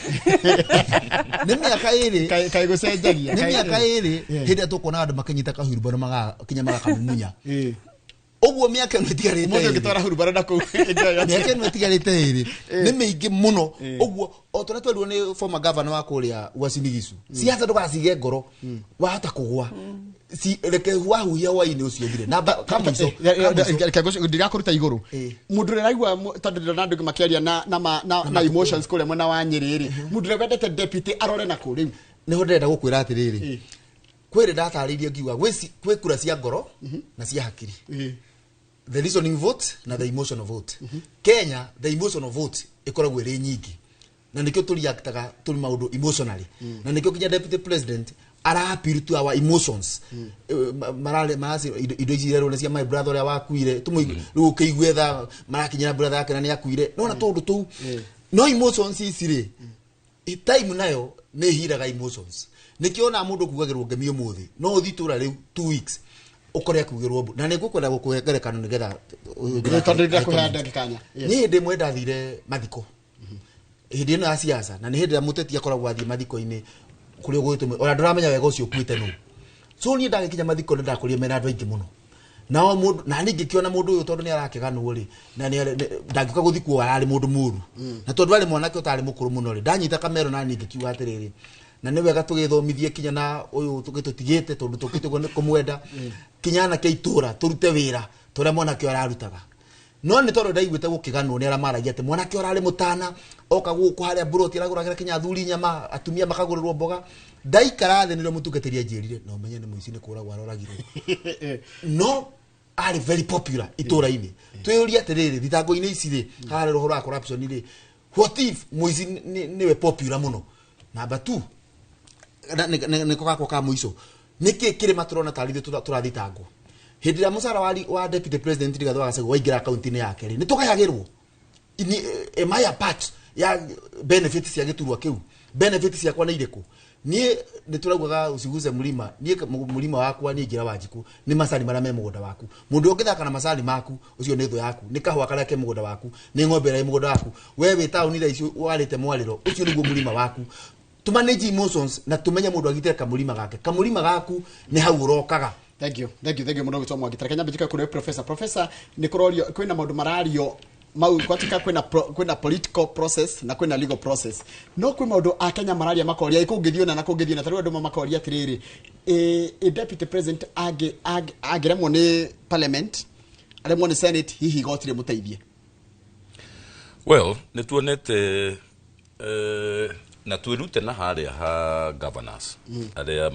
Nĩ mĩaka 2, Kaĩ gũcenjagia. Nĩ mĩaka 2 hĩndĩ ĩrĩa tũkuona andũ makĩnyita kahurubaro magakinya magakamumunya ũguo, mĩaka ĩno ĩtigarĩte Ũmũthĩ ĩrĩ. ũngĩtwara hurubaro na kũu Mĩaka ĩno ĩtigarĩte 2 nĩ mĩingĩ mũno. Ũguo o tũrĩa twerirwo nĩ former governor wa kũrĩa Uasin Gishu, siasa ndũgacige ngoro, wahota kũgwa, reke wahuhia hwainĩ ũcio ũthire. Namba kamũico. Ndirakũruta igũrũ mũndũ ũrĩa araigua, tondũ ndĩrona andũ makĩaria na emotions kũrĩa mwena wa Nyĩrĩ rĩ, mũndũ ũrĩa wendete deputy arore nakũ rĩu? Nĩho ndĩrenda gũkwĩra atĩrĩrĩ, kwĩrĩ ndatarĩirie ngiuga gwĩ kura cia ngoro na cia hakiri, the reasoning vote na the emotional vote. Kenya the emotional vote ĩkoragwo ĩrĩ nyingĩ, na nĩkĩo tũreactaga tũrĩ maũndũ emotionally, na nĩkĩo kinya deputy president ara appeal to our emotions. Mararĩ maraci indo ici irerwo nĩ cia my brother ũrĩa wakuire, rĩu ũkĩigue tha marakinyĩra brother yake na nĩ akuire, nona tũndũ tũu no emotions ici rĩ, time nayo nĩ hiraga emotions. Nĩkĩo ona mũndũ kugagĩrwo ngemi ũmũthĩ no ũthiĩ itũra rĩu 2 weeks ũkore akugĩrwo mbu. Na nĩ ngũkwenda gũkũhe ngerekano nĩgetha Tondũ ndĩrakũhe ndagĩka nya. Niĩ hĩndĩ ĩmwe ndathire mathiko. Hĩndĩ ĩno ya siasa na nĩ hĩndĩ ĩrĩa mũteti akoragwo athiĩ mathiko-inĩ kũrĩa ũgũgĩtũmwo ona ndũramenya wega ũcio ũkuĩte nũ. So niĩ ndagĩkinya mathiko nĩ ndakorire mena andũ aingĩ mũno nao mũndũ na niĩ ngĩkĩona mũndũ ũyũ tondũ nĩ arakĩganwo rĩ na ndangĩũka gũthikwo ararĩ mũndũ mũru na tondũ arĩ mwanake ũtarĩ mũkũrũ mũno rĩ ndanyita kamero na niĩ ngĩkiuga atĩrĩrĩ na nĩ wega tũgĩthomithie kinya na ũyũ tũgĩtũtigĩte tondũ tũkĩte ũguo nĩ kũmwenda kinya anake itũra tũrute wĩra tũrĩa mwanake ũyũ ararutaga. No nĩ tondũ ndaiguĩte gũkĩganwo nĩ arĩa maragia atĩ mwanake ũyũ ararĩ mũtana oka gũkũ harĩa mburoti aragũragĩra kinya athuri nyama atumia makagũrĩrwo mboga. Ndaikara thĩ nĩrĩo mũtungatĩri anjĩrire na ũmenye nĩ mũici nĩ kũragwo aroragirwo. No arĩ very popular itũra-inĩ. Twĩyũrie atĩrĩrĩ thitango-inĩ ici rĩ haha rĩ ũhoro wa corruption rĩ what if mũici nĩwe popular mũno. Number 2 nĩko gakwa ka mũico nĩkĩ kĩrĩma tũrona tarĩ ithuĩ tũrathitangwo hĩndĩ ĩrĩa mũcara wa deputy president Rigathĩ wa Gachagua waingĩra akaunti-inĩ yake rĩ nĩ tũgayagĩrwo. Am I a part ya benefit cia gĩturwa kĩu? Benefit ciakwa nĩ irĩkũ? Niĩ nĩ tũraugaga uciguze mlima niĩ mlima wakwa niĩ njĩra Wanjikũ nĩ macani marĩa me mũgũnda waku. Mũndũ ũngĩthaka na macani maku ũcio nĩ thũ yaku, nĩ kahũa karĩa ke mũgũnda waku, nĩ ng'ombe ĩrĩa ĩ mũgũnda waku, we wĩ taũni thaa ici warĩte mwarĩro ũcio nĩguo mũrima waku. Tu manage emotions na tumenye mũndũ agitĩre kamũrima gake. Kamũrima gaku nĩ hau ũrokaga. Thank you. Thank you. Thank you mũno gwĩtwo Mwangi. Tareke nyambe njike kũrĩ professor. Professor nĩ kũrorio kwĩna maũndũ marario mau gwatika kwĩna kwĩna political process na kwĩna legal process. No kwĩ maũndũ a Kenya mararia makoria kũngĩthiĩ na kũngĩthiĩ na tarĩu andũ makoria atĩrĩrĩ deputy president angĩremwo nĩ parliament aremwo nĩ senate hihi igoti rĩmũteithie. Well, nĩ tuonete na twĩrute na harĩa ha governors arĩa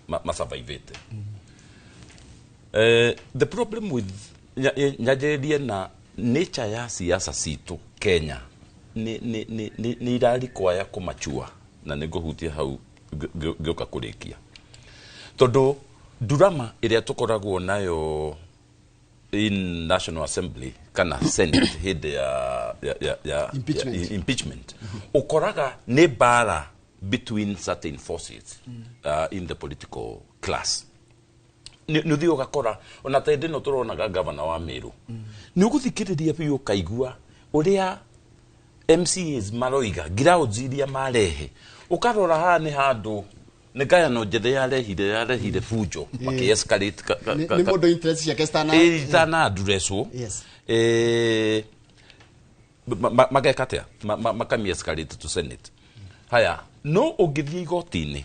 ma survivĩte. The problem with nyanjĩrĩrie na nature ya siasa citũ Kenya nĩ irarikwaya kũmachua na nĩ ngũhutia hau ngĩũka kũrĩkia tondũ drama ĩrĩa tũkoragwo nayo in National Assembly kana Senate hĩndĩ ya Impeachment. ya impeachment ũkoraga nĩ mbara between certain forces in the political class. Nĩ ũthiĩ ũgakora ona ta hĩndĩ ĩno tũronaga gavana wa Meru nĩ ũgũthikĩrĩria biũ ũkaigua ũrĩa MCAs maroiga grounds iria marehe ũkarora haha nĩ handũ nĩ ngayano njethĩ yarehire fujo makĩ escalate Nĩ mũndũ interest ciake citana itana addresswo. Mageka atĩa makami escalate to senate. Haya no ũngĩthiĩ igoti-inĩ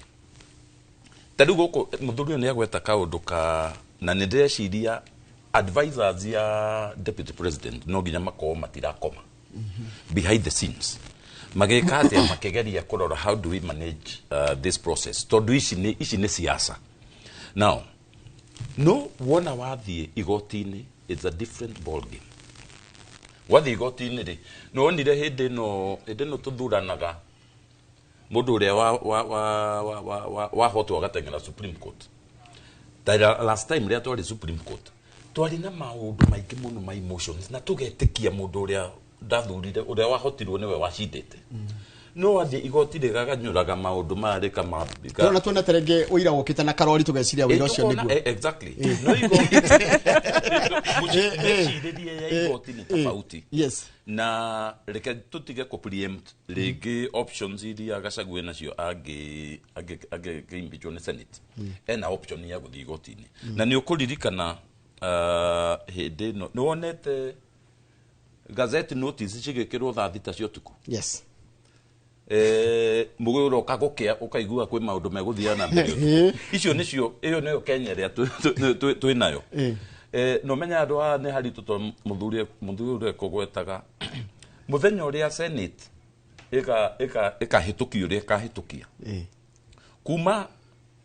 ta rĩu gũkũ mũthuri ũyũ nĩ agweta kaũndũ ka na nĩ ndĩreciria advisors ya deputy president no nginya makorwo matirakoma behind the scenes magĩka atĩa makĩgeria kũrora how do we manage this process tondũ ici nĩ siasa. Now no wona wathiĩ igoti-inĩ it's a different ball game. Wathiĩ igoti-inĩ rĩ nĩ wonire hĩndĩ ĩno tũthuranaga mũndũ ũrĩa wahotwo agateng'era Supreme Court. Ta last time rĩrĩa twarĩ Supreme Court twarĩ na maũndũ maingĩ mũno ma emotions na tũgetĩkia mũndũ ũrĩa ndathurire ũrĩa wahotirwo nĩwe wacindĩte no wathiĩ igoti rĩgaganyũraga maũndũ maya rĩkama Tũrona tuonete rĩngĩ ũira wũkĩte na karori tũgeciria ũira ũcio Tũkona- nĩguo. Exactly no igoti mĩcirĩrie ya igoti nĩ tofauti. Na reke tũtige kũ preempt rĩngĩ options iria Gachagua nacio angĩ impeachwo nĩ senate ena option ya gũthiĩ igoti-inĩ na nĩ ũkũririkana hĩndĩ ĩno nĩ wonete gazette notice cigĩkĩrwo thaa 6 cia ũtukũ. Mũgũroka gũkĩa ũkaigua kwĩ maũndũ megũthiaga na mbere ũtukũ. Icio nĩcio ĩyo nĩyo Kenya ĩrĩa twĩ nayo. Na ũmenye andũ aya nĩ haritũ tondũ mũthuri ũrĩa kũgwetaga mũthenya ũrĩa senate ĩkahĩtũkia ũrĩa ĩkahĩtũkia kuma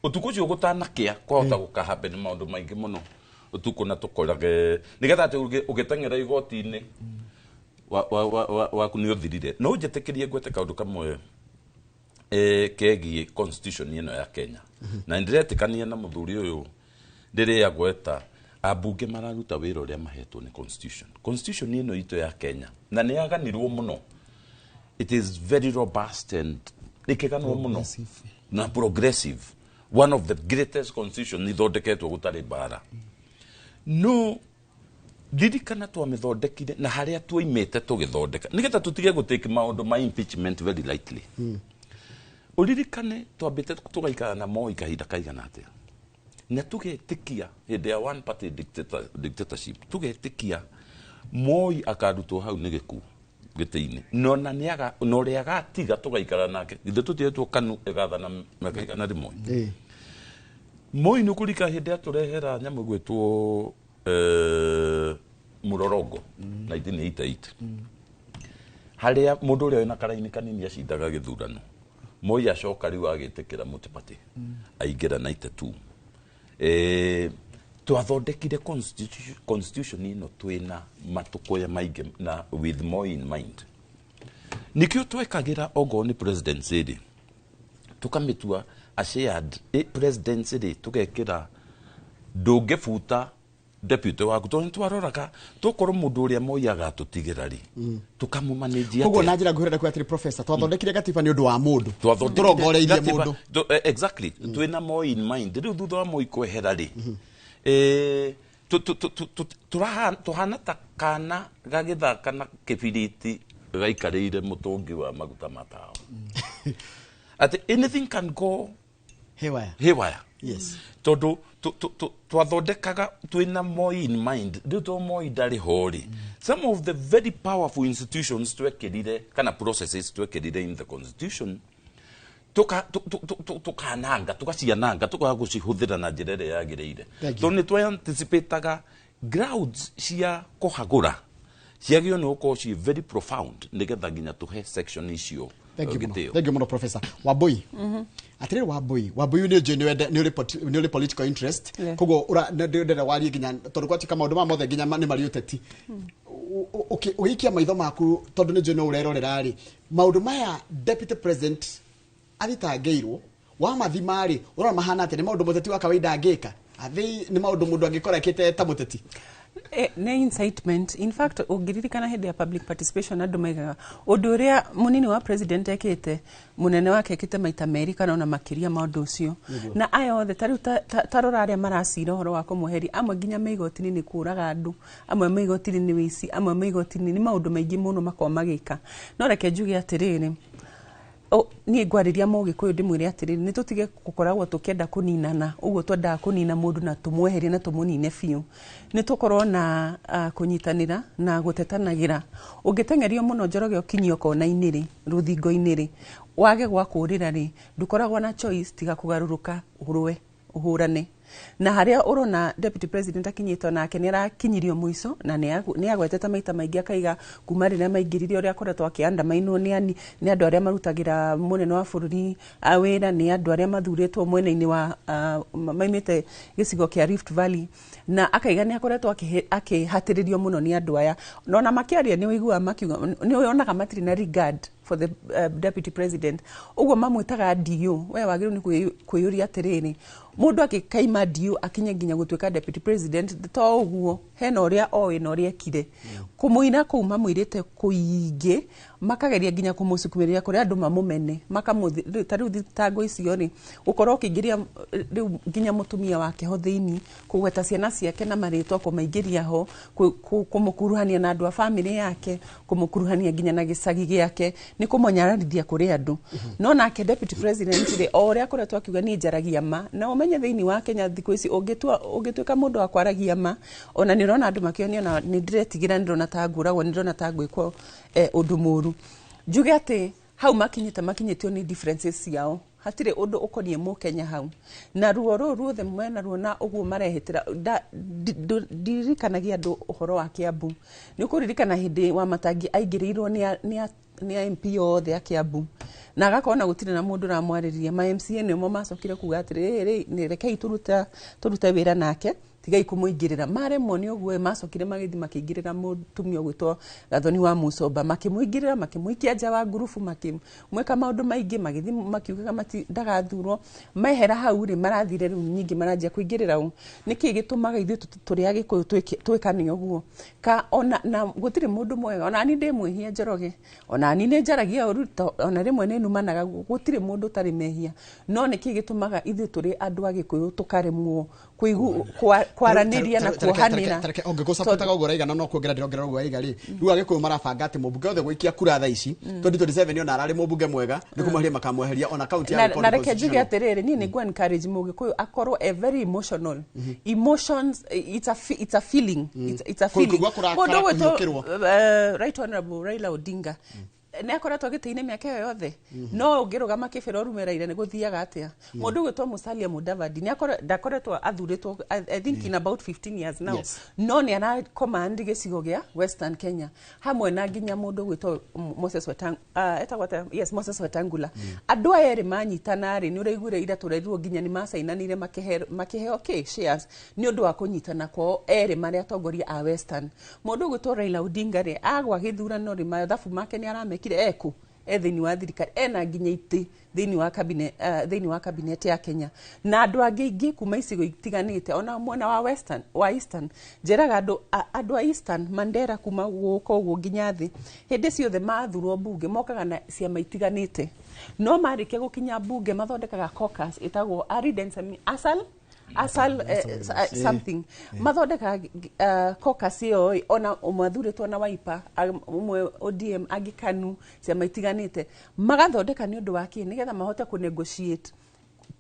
ũtukũ ũcio gũtanakĩa kwahota gũkahappen maũndũ maingĩ mũno ũtukũ na tũkorage nĩgetha atĩ ũgĩteng'era igoti-inĩ waku nĩ ũthirire. No njĩtĩkĩrie ngwete kaũndũ kamwe kegiĩ constitution ĩno ya Kenya na nĩndĩretĩkania na mũthuri ũyũ rĩrĩa agweta ambunge mararuta wĩra ũrĩa mahetwo nĩ constitution ĩno itũ ya Kenya na nĩ yaganirwo mũno. It is very robust and ĩkĩganwo mũno na progressive, one of the greatest constitution ithondeketwo gũtarĩ mbara. No Ririkana twamĩthondekire na harĩa tuoimĩte tũgĩthondeka nĩgetha tũtige gũtake maũndũ ma impeachment very lightly. Ũririkane twambĩte tũgaikara na Moi kahinda kaigana atĩa, na tũgetĩkia hĩndĩ ya one party dictatorship, tũgetĩkia Moi akarutwo hau nĩ gĩkuũ gĩtĩ-inĩ, no na nĩaga na ũrĩa agatiga tũgaikara nake. Githĩ tũtiretwo KANU ĩgathana mĩaka 100? Moi nĩ ũkũrika hĩndĩ atũrehera nyamũ ĩgwĩtwo mũrorongo 1988, harĩa mũndũ ũrĩa wĩna karaini kanini acindaga gĩthurano. Moi acoka rĩu agĩtĩkĩra multi-party, aingĩra 92. Twathondekire constitution ĩno twĩna matũkũya maingĩ na with Moi in mind. Nikĩo twekagĩra ongorwo nĩ presidency rĩ, tũkamĩtua a shared presidency rĩ, tũgekĩra ndũngĩbuta deputy waku, tondũ nĩtwaroraga tũkorwo mũndũ ũrĩa Moi agatũtigĩra rĩ, tũkamũmanĩnjia. Koguo na njĩra nguhĩ kuga atĩrĩ, professor, twathondekire gatiba nĩ ũndũ wa mũndũ, tũrongoreirie mũndũ. Exactly, twĩna Moi in mind. Rĩu thutha wa Moi kwehera rĩ, tũhana ta kana gagĩthaka na kĩbiriti gaikarĩire mũtũngi wa maguta ma tawa, atĩ anything can go haywire. Haywire. Tondũ twathondekaga twĩna Moi in mind. Rĩu to Moi ndarĩ ho rĩ, some of the very powerful institutions twekĩrire kana processes twekĩrire in the constitution tukananga, tugaciananga, tukaga gũcihũthĩra na njĩra ĩrĩa yagĩrĩire. Thank you. Tondũ nĩ twa-anticipataga grounds cia kũhagũra ciagĩrĩirwo nĩ gũkorwo ciĩ very profound nĩgetha nginya tũhe section icio Thank you mũno. gĩtĩo. Thank you mũno, professor Wambui. Atirĩrĩ Wambui, Wambui nĩ njũĩ nĩ ũrĩ nĩ ũrĩ political interest. Koguo ndĩrenda warie nginya tondũ gwatuĩka maũndũ maya mothe nginya nĩ marĩ ũteti. Ũgĩikia maitho maku, tondũ nĩ njũĩ no ũrerorera rĩ, maũndũ maya deputy president athitangĩirwo wamathima rĩ, ũrona mahana atĩa? Nĩ maũndũ mũteti wa kawaida angĩka athĩ? Nĩ maũndũ mũndũ angĩkorwo ekĩte ta mũteti? Nĩ incitement. In fact, ũngĩririkana hĩndĩ ya public participation, andũ maigaga ũndũ ũrĩa mũnini wa president ekĩte, mũnene wake ekĩte maita merĩ kana ona makĩria ma ũndũ ũcio. Na aya othe ta rĩu ta rora arĩa maracira ũhoro wa kũmweheria, amwe nginya me igoti-inĩ nĩ kũraga andũ, amwe me igoti-inĩ nĩ wĩici, amwe me igoti-inĩ nĩ maũndũ maingĩ mũno makoragwo magĩka. No reke njuge atĩrĩrĩ, niĩ ngwarĩria mũgĩkũyũ ndĩmwĩre atĩrĩrĩ, nĩ tũtige gũkoragwo tũkĩenda kũninana ũguo twendaga kũnina mũndũ na tũmweherie na tũmũnine biũ. Nĩ tũkorwo na kũnyitanĩra na gũtetanagĩra. Ũngĩteng'erio mũno, Njoroge, ũkinyio kona-inĩ rĩ, rũthingo-inĩ rĩ, wage gwa kũũrĩra rĩ, ndũkoragwo na choice tiga kũgarũrũka ũrũe ũhũrane. Na harĩa ũrona deputy president akinyĩtwo nake nĩ arakinyirio mũico, na nĩ agwetete maita maingĩ akaiga kuma rĩrĩa maingĩrire ũrĩa akoretwo akĩandamainwo nĩ andũ arĩa marutagĩra mũnene wa bũrũri wĩra, nĩ andũ arĩa mathurĩtwo mwena-inĩ wa maimĩte gĩcigo kĩa Rift Valley, na akaiga nĩ akoretwo akĩhatĩrĩrio mũno nĩ andũ aya. Na ona makĩaria nĩ ũiguaga makiuga, nĩ wonaga matirĩ na regard for the deputy president, ũguo mamwĩtaga DO. We wagĩrĩirwo nĩ kwĩyũria atĩrĩrĩ, mũndũ akĩkaima DO akinye nginya gũtuĩka deputy president, to ũguo hena ũrĩa oĩ na ũrĩa ekire kũmũina kũu mamũirĩte kũingĩ, makageria nginya kũmũcukumĩrĩria kũrĩa andũ mamũmene makamũthi. Ta rĩu thitango icio rĩ, gũkorwo ũkĩingĩria rĩu nginya mũtumia wake ho thĩinĩ, kũgweta ciana ciake na marĩtwa, kũmaingĩria ho, kũmũkuruhania na andũ a bamĩrĩ yake, kũmũkuruhania nginya na gĩcagi gĩake, nĩ kũmũnyararithia kũrĩ andũ. No nake deputy president rĩ, o ũrĩa akoretwo akiuga, niĩ njaragia ma, na ũmenye thĩinĩ wa Kenya thikũ ici ũngĩtua ũngĩtuĩka mũndũ wa kwaragia ma, ona nĩ ũrona andũ makĩonia, na nĩ ndĩretigĩra, nĩ ndĩrona ta ngũragwo, nĩ ndĩrona ta ngwĩkwo ũndũ mũru. Njuge atĩ hau makinyĩte makinyĩtio nĩ differences ciao, hatirĩ ũndũ ũkoniĩ mũkenya hau, na ruo rũu ruothe mena ruo na ũguo marehĩtĩra. Ndirikanagia andũ ũhoro wa Kiambu. Nĩ ũkũririkana hĩndĩ wa Matangi aingĩrĩirwo nĩ a MP othe a Kiambu, na agakorwo na gũtirĩ na mũndũ ũramwarĩrĩria. Ma MCA nĩmo macokire kuga atĩrĩrĩ, rekei tũrute wĩra nake, tigai kũmũingĩrĩra. Maremwo nĩ ũguo, macokire magĩthiĩ makĩingĩrĩra mũtumia ũgwĩtwo Gathoni wa Mucomba, makĩmũingĩrĩra, makĩmũikia nja wa ngurubu, makĩmwĩka maũndũ maingĩ, magĩthiĩ makiugaga ndagathurwo. Mehera hau rĩ, marathire rĩu nyingĩ maranjia kũingĩrĩra ũ. Nĩkĩ gĩtũmaga ithuĩ tũrĩ Agĩkũyũ twĩkane ũguo? Ka ona na gũtirĩ mũndũ mwega, ona ni ndĩ mwĩhia, Njoroge, ona ni nĩ njaragia ũru, ona rĩmwe nĩ numanaga. Gũtirĩ mũndũ ũtarĩ mehia, no nĩkĩ gĩtũmaga ithuĩ tũrĩ andũ a Gĩkũyũ tũkaremwo kũigu Kwaranĩria na kuohanĩra. Tareke ũngĩgũcapotaga ũguo ũraiga, na no kuongerera ndĩrongerera ũguo waiga rĩ, rĩu Agĩkũyũ marabanga atĩ mũmbunge wothe gũikia kura thaa ici 2027 ona ararĩ mũmbunge mwega, nĩ kũmweheria makamweheria ona kaunti ya Na, Gĩkũyũ na reke njuge constitutional. atĩrĩrĩ, niĩ nĩ encourage Mũgĩkũyũ akorwo e very emotional. Emotions, it's a feeling. It's a feeling. Kũigua kũrakara, Mũndũ ũgwĩtwo, kũhiũkĩrwo. Right Honorable Raila Odinga nĩ akoretwo gĩtĩ-inĩ mĩaka ĩyo yothe, no ũngĩrũgama kĩbĩra ũrume Raila nĩ gũthiaga atĩa? Mũndũ ũgwĩtwo Musalia Mudavadi nĩ ndakoretwo athurĩtwo, I think in about 15 years now, no nĩ ara command gĩcigo gĩa Western Kenya hamwe na nginya mũndũ ũgwĩtwo Moses Wetangula, etagwo atĩa? Yes, Moses Wetangula. Andũ aya erĩ manyitana rĩ, nĩ ũraiguire ira tũrerirwo nginya nĩ macainanire makĩheo kĩ shares nĩ ũndũ wa kũnyitana kwao erĩ marĩ atongoria a Western. Mũndũ ũgwĩtwo Raila Odinga rĩ, agwa gĩthurano rĩ, mathabu make nĩ aramekire eku e thĩinĩ wa thirikari, ena nginya itĩ thĩinĩ wa cabinet, thĩinĩ wa cabinet ya Kenya, na andũ angĩ aingĩ kuma icigo itiganĩte ona mwena wa Western, wa Eastern. Njĩraga andũ andũ a Eastern, Mandera kuma gũka ũguo nginya thĩ, hĩndĩ ciothe mathurwo mbunge mokaga na ciama itiganĩte, no marĩkia gũkinya mbunge mathondekaga caucus ĩtagwo arid and asal asal something. Mathondekaga caucus ĩyo ĩ, ona ũmwe athurĩtwo na Wiper, ũmwe ODM, angĩ KANU, ciama itiganĩte magathondeka. Nĩ ũndũ wa kĩ? Nĩgetha mahote kũ negotiate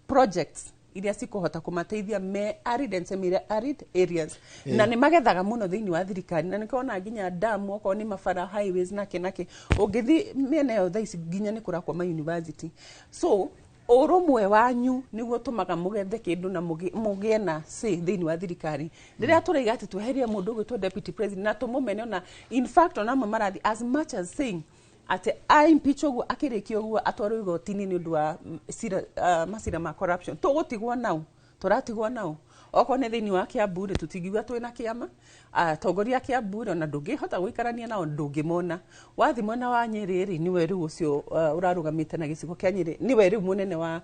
projects iria cikũhota kũmateithia me arid and semi arid areas, na nĩ magethaga mũno thĩinĩ wa thirikari, na nĩkĩona nginya damu, okorwo nĩ mabara, highways, nake nake ũngĩthi mĩena ĩyo thaa ici nginya nĩ kũrakwo ma university. So ũrũmwe wanyu nĩguo ũtũmaga mũgethe kĩndũ na mũgĩe na say thĩinĩ wa thirikari. Rĩrĩa tũraiga atĩ tweherie mũndũ ũgwĩtwo deputy president na tũmũmene, ona in fact ona amwe marathi as much as saying atĩ a impeach ũguo, akĩrĩkia ũguo atwarwo igoti-inĩ nĩ ũndũ wa cira, macira ma corruption, tũgũtigwo nau, tũratigwo nau. Okorwo nĩ thĩinĩ wa Kiambu rĩ, tũtingiuga twĩna kĩama. Atongoria a Kiambu rĩ, ona ndũngĩhota gũikarania nao, ndũngĩmona. Wathi mwena wa Nyĩrĩ rĩ, nĩwe rĩu ũcio ũrarũgamĩte na gĩcigo kĩa Nyĩrĩ, nĩwe rĩu mũnene wa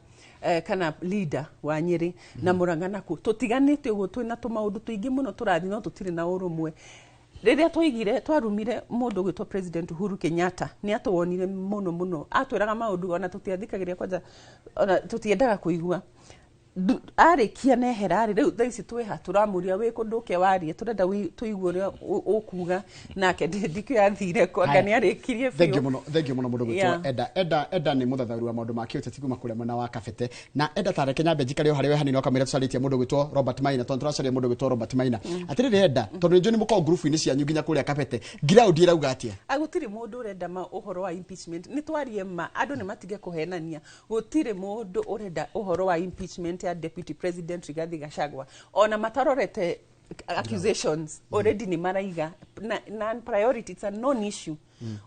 kana leader wa Nyĩrĩ na Mũrang'a nakuo tũtiganĩte ũguo. Twĩna tũmaũndũ tũingĩ mũno tũrathiĩ, no tũtirĩ na ũrũmwe. Rĩrĩa twaigire twarumire mũndũ ũgwĩtwo President Uhuru Kenyatta, nĩ atũwonire mũno mũno, atwĩraga maũndũ ona tũtiathikagĩrĩria kwanja, ona tũtiendaga kũigua. Arĩkia nehera rĩ, rĩu thaa ici twĩha tũramũria wĩ kũndũ ũke warie, tũrenda tũigue ũrĩa ũkuga nake. Ndikĩo athire kwanga nĩ arĩkirie Thank you biũ. Mũno, thank you mũno mũndũ gwĩtwo Eda. Eda, Eda nĩ mũthathaũri wa maũndũ ma kĩũteti kuma kũrĩa mwena wa Kabete. Na Eda, tareke nyambe njikare o harĩ we hanini ũkamwĩra tũcarĩtie mũndũ gwĩtwo Robert Maina, tondũ tũracaria mũndũ gwĩtwo Robert Maina. Atĩrĩrĩ Eda, tondũ nĩ njũĩ nĩ mũkoragwo ngurubu-inĩ cianyu nginya kũrĩa Kabete, ground ĩrauga atĩa? Gũtirĩ mũndũ ũrenda ma ũhoro wa impeachment. Nĩ twarie ma, andũ nĩ matige kũhenania. Gũtirĩ mũndũ ũrenda ũhoro wa impeachment ya Deputy President Rigathi Gachagua. Ona matarorete accusations already nĩ maraiga na, non priority, it's a non issue.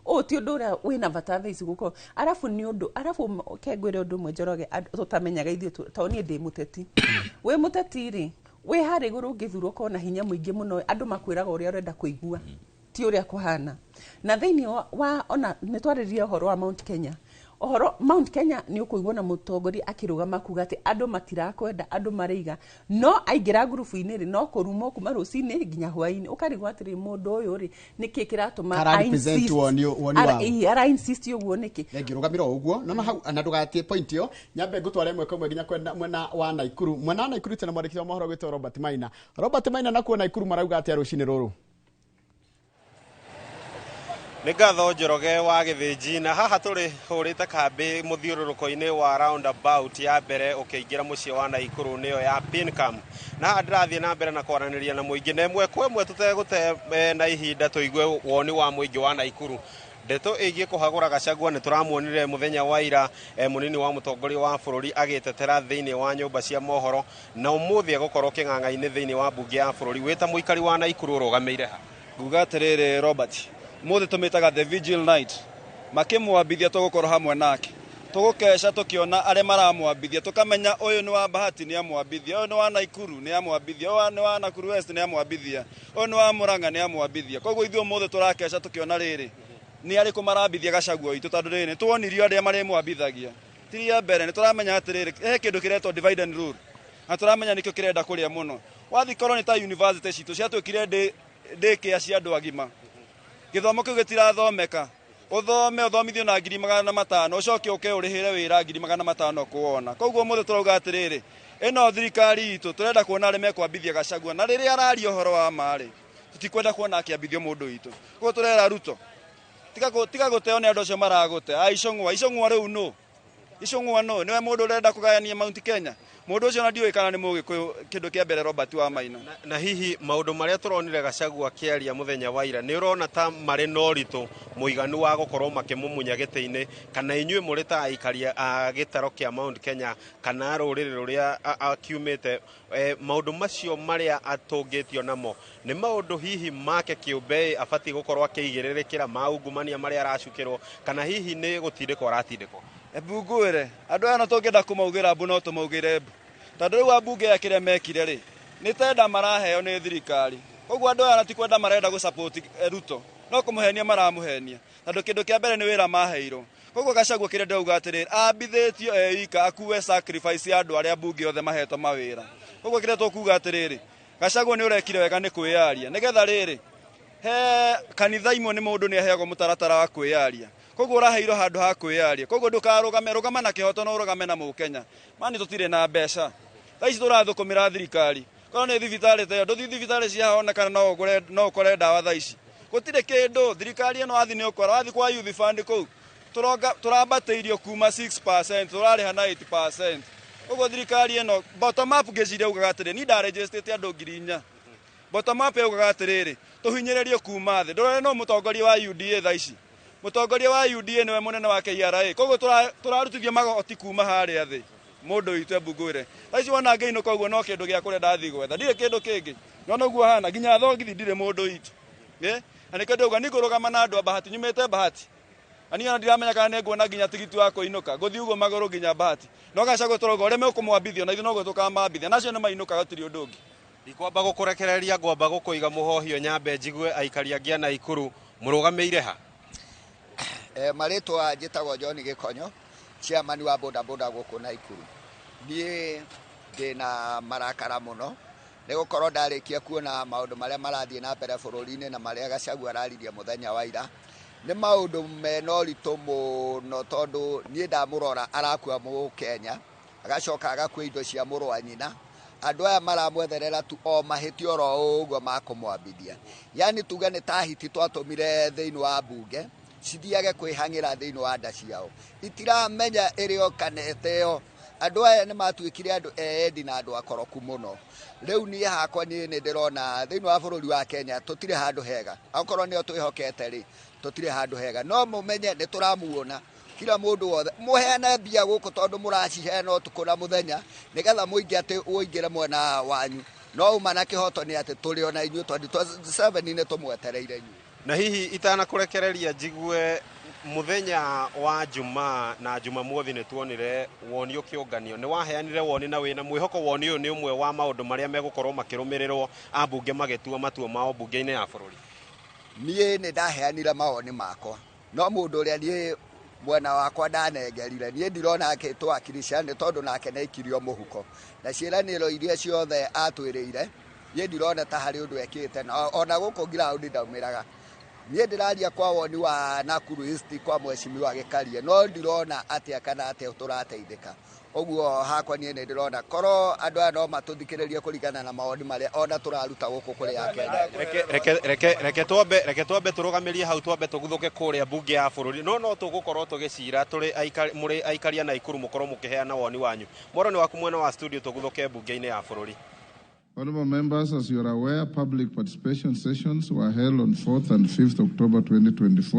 Ũyũ ti ũndũ ũrĩa wĩna bata thaa ici gũkorwo arabu nĩ ũndũ arabu ke ngwĩre ũndũ ũmwe, Njoroge, tũtamenyaga ithuĩ tondũ niĩ ndĩ mũteti. Wĩ mũteti rĩ, wĩ harĩa igũrũ ũngĩthurwo ũkorwo na hinya mũingĩ mũno, andũ makwĩraga ũrĩa ũrenda kũigua, ti ũrĩa kũhana. Na thĩinĩ wa ona nĩ twarĩrĩria ũhoro wa Mount Kenya. Ũhoro Mount Kenya nĩ ũkũigua na mũtongoria akĩrũgama kuga atĩ andũ matirakwenda, andũ maraiga, no aingĩra ngurubu-inĩ rĩ, no kũrumwo kuma rũcinĩ nginya hwainĩ. Ũkarigwo atĩrĩ, mũndũ ũyũ rĩ, nĩkĩ kĩratũma Kara represent woni wao. Ara insist ũguo nĩkĩ? Thengiũ, rũgamĩra o ũguo no hau na ndũgatie point ĩyo. Nyambe ngũtware ĩmwe kwa ĩmwe nginya mwena wa Naikuru. Mwena wa Naikuru tena mwandĩki wa mohoro gwĩtwo Robert Maina. Robert Maina, nakuo Naikuru marauga atĩa rũcinĩ rũrũ? Nĩ ngatho, Njoroge wa Gĩthĩnji. Na haha tũrĩ hũrĩte kambĩ mũthiũrũrũko-inĩ wa roundabout ya mbere ũkĩingĩra mũciĩ wa Naikuru, nĩyo ya Pincam, na haha ndĩrathiĩ na mbere na kwaranĩria na mũingĩ na ĩmwe kwa ĩmwe tũtegũte na ihinda tũigue woni wa mũingĩ wa Naikuru ndeto ĩgiĩ kũhagũra Gachagua. Nĩ tũramuonire mũthenya wa ira mũnini wa mũtongoria wa bũrũri agĩtetera thĩinĩ wa nyũmba cia mohoro, na ũmũthĩ egũkorwo kĩng'ang'a-inĩ thĩinĩ wa mbunge ya bũrũri. Wĩ ta mũikari wa Naikuru, ũrũgamĩire ha? Nguga atĩrĩrĩ Robert, mũthĩ tũmĩtaga the vigil night. Makĩmwambithia tũgũkorwo hamwe nake, tũgũkeca tũkĩona arĩa maramwambithia, tũkamenya ũyũ nĩ wa Bahati nĩ amwambithia, ũyũ nĩ wa Naikuru nĩ amwambithia, ũyũ nĩ wa Nakuru West nĩ amwambithia, ũyũ nĩ wa Murang'a nĩ amwambithia. Koguo ithuĩ ũmũthĩ tũrakeca tũkĩona rĩrĩ nĩ arĩkũ marambithia Gachagua witũ, tondũ rĩrĩ nĩ tuonirio arĩa marĩmwambithagia. Ti ya mbere nĩ tũramenya atĩrĩrĩ, he kĩndũ kĩretwo divide and rule, na tũramenya nĩkĩo kĩrenda kũrĩa mũno. Wathiĩ korwo nĩ ta university citũ ciatuĩkire ndĩkĩa cia andũ agima, gĩthomo kĩu gĩtirathomeka. Ũthome ũthomithio na 500,000, ũcoke ũke ũrĩhĩre wĩra 500,000 kuona. Koguo ũmũthĩ tũrauga atĩrĩrĩ, Ĩno thirikari itũ tũrenda kuona arĩa mekwambithia Gachagua, na rĩrĩa araria ũhoro wa ma-rĩ, tũtikwenda kuona akĩambithio mũndũ witũ. Koguo tũrera Ruto, tiga gũteo nĩ andũ acio maragũte. A Icũng'wa, Icũng'wa rĩu nũ? Icũng'wa nũ? Nĩwe mũndũ ũrenda kũgayania Mount Kenya? Mũndũ ũcio ona ndiũĩ kana nĩ Mũgĩkũyũ, kĩndũ kĩa mbere Robert wa Maina. Na hihi maũndũ marĩa tũronire Gachagua akĩaria mũthenya wa ira, nĩ ũrona ta marĩ na ũritũ mũiganu wa gũkorwo makĩmũmunya gĩtĩ-inĩ, kana inyuĩ mũrĩ ta aikari a gĩtaro kĩa Mount Kenya kana rũrĩrĩ rũrĩa akiumĩte, maũndũ macio marĩa atũngĩtio namo nĩ maũndũ hihi make kĩũmbe abatiĩ gũkorwo akĩigĩrĩrĩkĩra ma ungumania marĩa aracukĩrwo, kana hihi nĩ gũtindĩkwo aratindĩkwo? Ebu ngwĩre, andũ aya no tũngĩenda kũmaugĩra mbu no tũmaugĩre mbu, tondũ rĩu ambunge aya kĩrĩa mekire rĩ, nĩ tenda maraheo nĩ thirikari. Koguo andũ aya tikwenda marenda gũ-support Ruto, no kũmũhenia maramũhenia, tondũ kĩndũ kĩa mbere nĩ wĩra maheirwo. Koguo Gachagua kĩrĩa ndĩrauga atĩrĩrĩ, ambithĩtio e ika akue sacrifice ya andũ arĩa ambunge othe mahetwo mawĩra. Koguo kĩrĩa tũkuga atĩrĩrĩ, Gachagua nĩ ũrekire wega nĩ kwĩyaria, nĩgetha rĩrĩ he kanitha imwe nĩ mũndũ nĩ aheagwo mũtaratara wa kwĩyaria. Koguo ũraheirwo handũ ha kwĩyaria, koguo ndũkarũgame, rũgama na kĩhoto na ũrũgame na Mũkenya. Mani tũtirĩ na mbeca thaa ici, tũrathũkũmĩra thirikari. Korwo nĩ thibitarĩ ta ĩyo, ndũthiĩ thibitarĩ cia haha ona kana no ũgũre, no ũkore ndawa. Thaa ici gũtirĩ kĩndũ. Thirikari ĩno wathi nĩ ũkora wathi kwa youth fund kũu tũronga tũrambatĩirio kuma 6% tũrarĩha na 8%. Koguo thirikari ĩno bottom up ngĩciria ugaga atĩrĩ, ni ndarejestĩte andũ 4,000. Bottom up yaugaga atĩrĩrĩ, tũhinyĩrĩrio kuma thĩ. Ndũrore no mũtongoria wa UDA thaa ici, mũtongoria wa UDA nĩwe mũnene wa KRA. Koguo tũrarutithio magoti kuma harĩa thĩ. Mũndũ witũ, embu ngwĩre, thaa ici wona ngĩinũka ũguo no kĩndũ gĩa kũrĩa ndathiĩ gwetha, ndirĩ kĩndũ kĩngĩ. Nona ũguo hana nginya thogithi ndirĩ, mũndũ witũ. Na nĩkĩo ndĩrauga niĩ ngũrũgama na andũ a Bahati, nyumĩte Bahati, na niĩ ona ndiramenya kana nĩ nguona nginya tigiti wa kũinũka, ngũthiĩ ũguo magũrũ nginya Bahati. No Gachagua tũrauga ũrĩa mekũmwambithia na ithuĩ noguo tũkamambithia, na acio nĩ mainũkaga, gũtirĩ ũndũ ũngĩ. Ndikwamba gũkũrekereria, ngwamba gũkũiga mũhohio, nyambe njigue aikari angĩ a Naikuru. Mũrũgamĩire ha? Marĩtwa njĩtagwo John Gĩkonyo, chairman wa boda boda gũkũ Naikuru. Niĩ ndĩna marakara mũno nĩ gũkorwo ndarĩkia kuona maũndũ marĩa marathiĩ na mbere bũrũri-inĩ na marĩa Gachagua araririe mũthenya wa ira. Nĩ maũndũ mena ũritũ mũno, tondũ niĩ ndamũrora arakua Mũkenya, agacoka agakua indo cia mũrũ wa nyina. Andũ aya maramwetherera tu o mahĩtia oro ũguo makũmwambithia. Yani tuge nĩ ta hiti twatũmire thĩinĩ wa mbunge cithiage kwĩhang'ĩra thĩinĩ wa nda ciao, itiramenya ĩrĩ o kana ĩteo. Andũ aya nĩ matuĩkire andũ eendi na andũ akoroku mũno. Rĩu niĩ hakwa, niĩ nĩ ndĩrona thĩinĩ wa bũrũri wa Kenya tũtirĩ handũ hega. Akorwo nĩo twĩhokete rĩ, tũtirĩ handũ hega. No mũmenye nĩ tũramuona kila mũndũ wothe mũheane mbia gũkũ, tondũ mũraciheana ũtukũ na mũthenya nĩgetha mũingĩ atĩ ũingĩre mwena wanyu. No uma na kĩhoto nĩ atĩ tũrĩ ona inyuĩ 2027 nĩ tũmwetereire inyuĩ. Na hihi itanakũrekereria njigue, mũthenya wa Jumaa na Jumamothi nĩ tuonire woni ũkĩũnganio, nĩ waheanire woni na wĩna mwĩhoko woni ũyũ nĩ ũmwe wa maũndũ marĩa megũkorwo makĩrũmĩrĩrwo ambunge magĩtua matua mao mbunge-inĩ ya bũrũri? Niĩ nĩ ndaheanire mawoni makwa, no mũndũ ũrĩa niĩ mwena wakwa ndanengerire, niĩ ndirona akĩtwakirisha, nĩ tondũ nake nĩ aikirio mũhuko na ciĩranĩro iria ciothe atwĩrĩire. Niĩ ndirona ta harĩ ũndũ ekĩte, na ona gũkũ ground ndaumĩraga. Niĩ ndĩraria kwa woni wa Nakuru East kwa mheshimiwa Gĩkarie, no ndirona atĩa kana atĩa tũrateithĩka. Ũguo hakwa niĩ nĩ ndĩrona korwo andũ aya no matũthikĩrĩrie kũringana na mawoni marĩa ona tũraruta gũkũ kũrĩ Akenya. Reke twambe tũrũgamĩrie hau, twambe tũguthũke kũrĩa mbunge ya bũrũri, no tũgũkorwo tũgĩcira tũrĩ aikari, mũrĩ aikari a Naikuru mũkorwo mũkĩheana woni wanyu. Mworo nĩ waku mwena wa studio, tũguthũke mbunge-inĩ ya bũrũri. Honorable members, as you are aware, public participation sessions were held on 4th and 5th October 2024.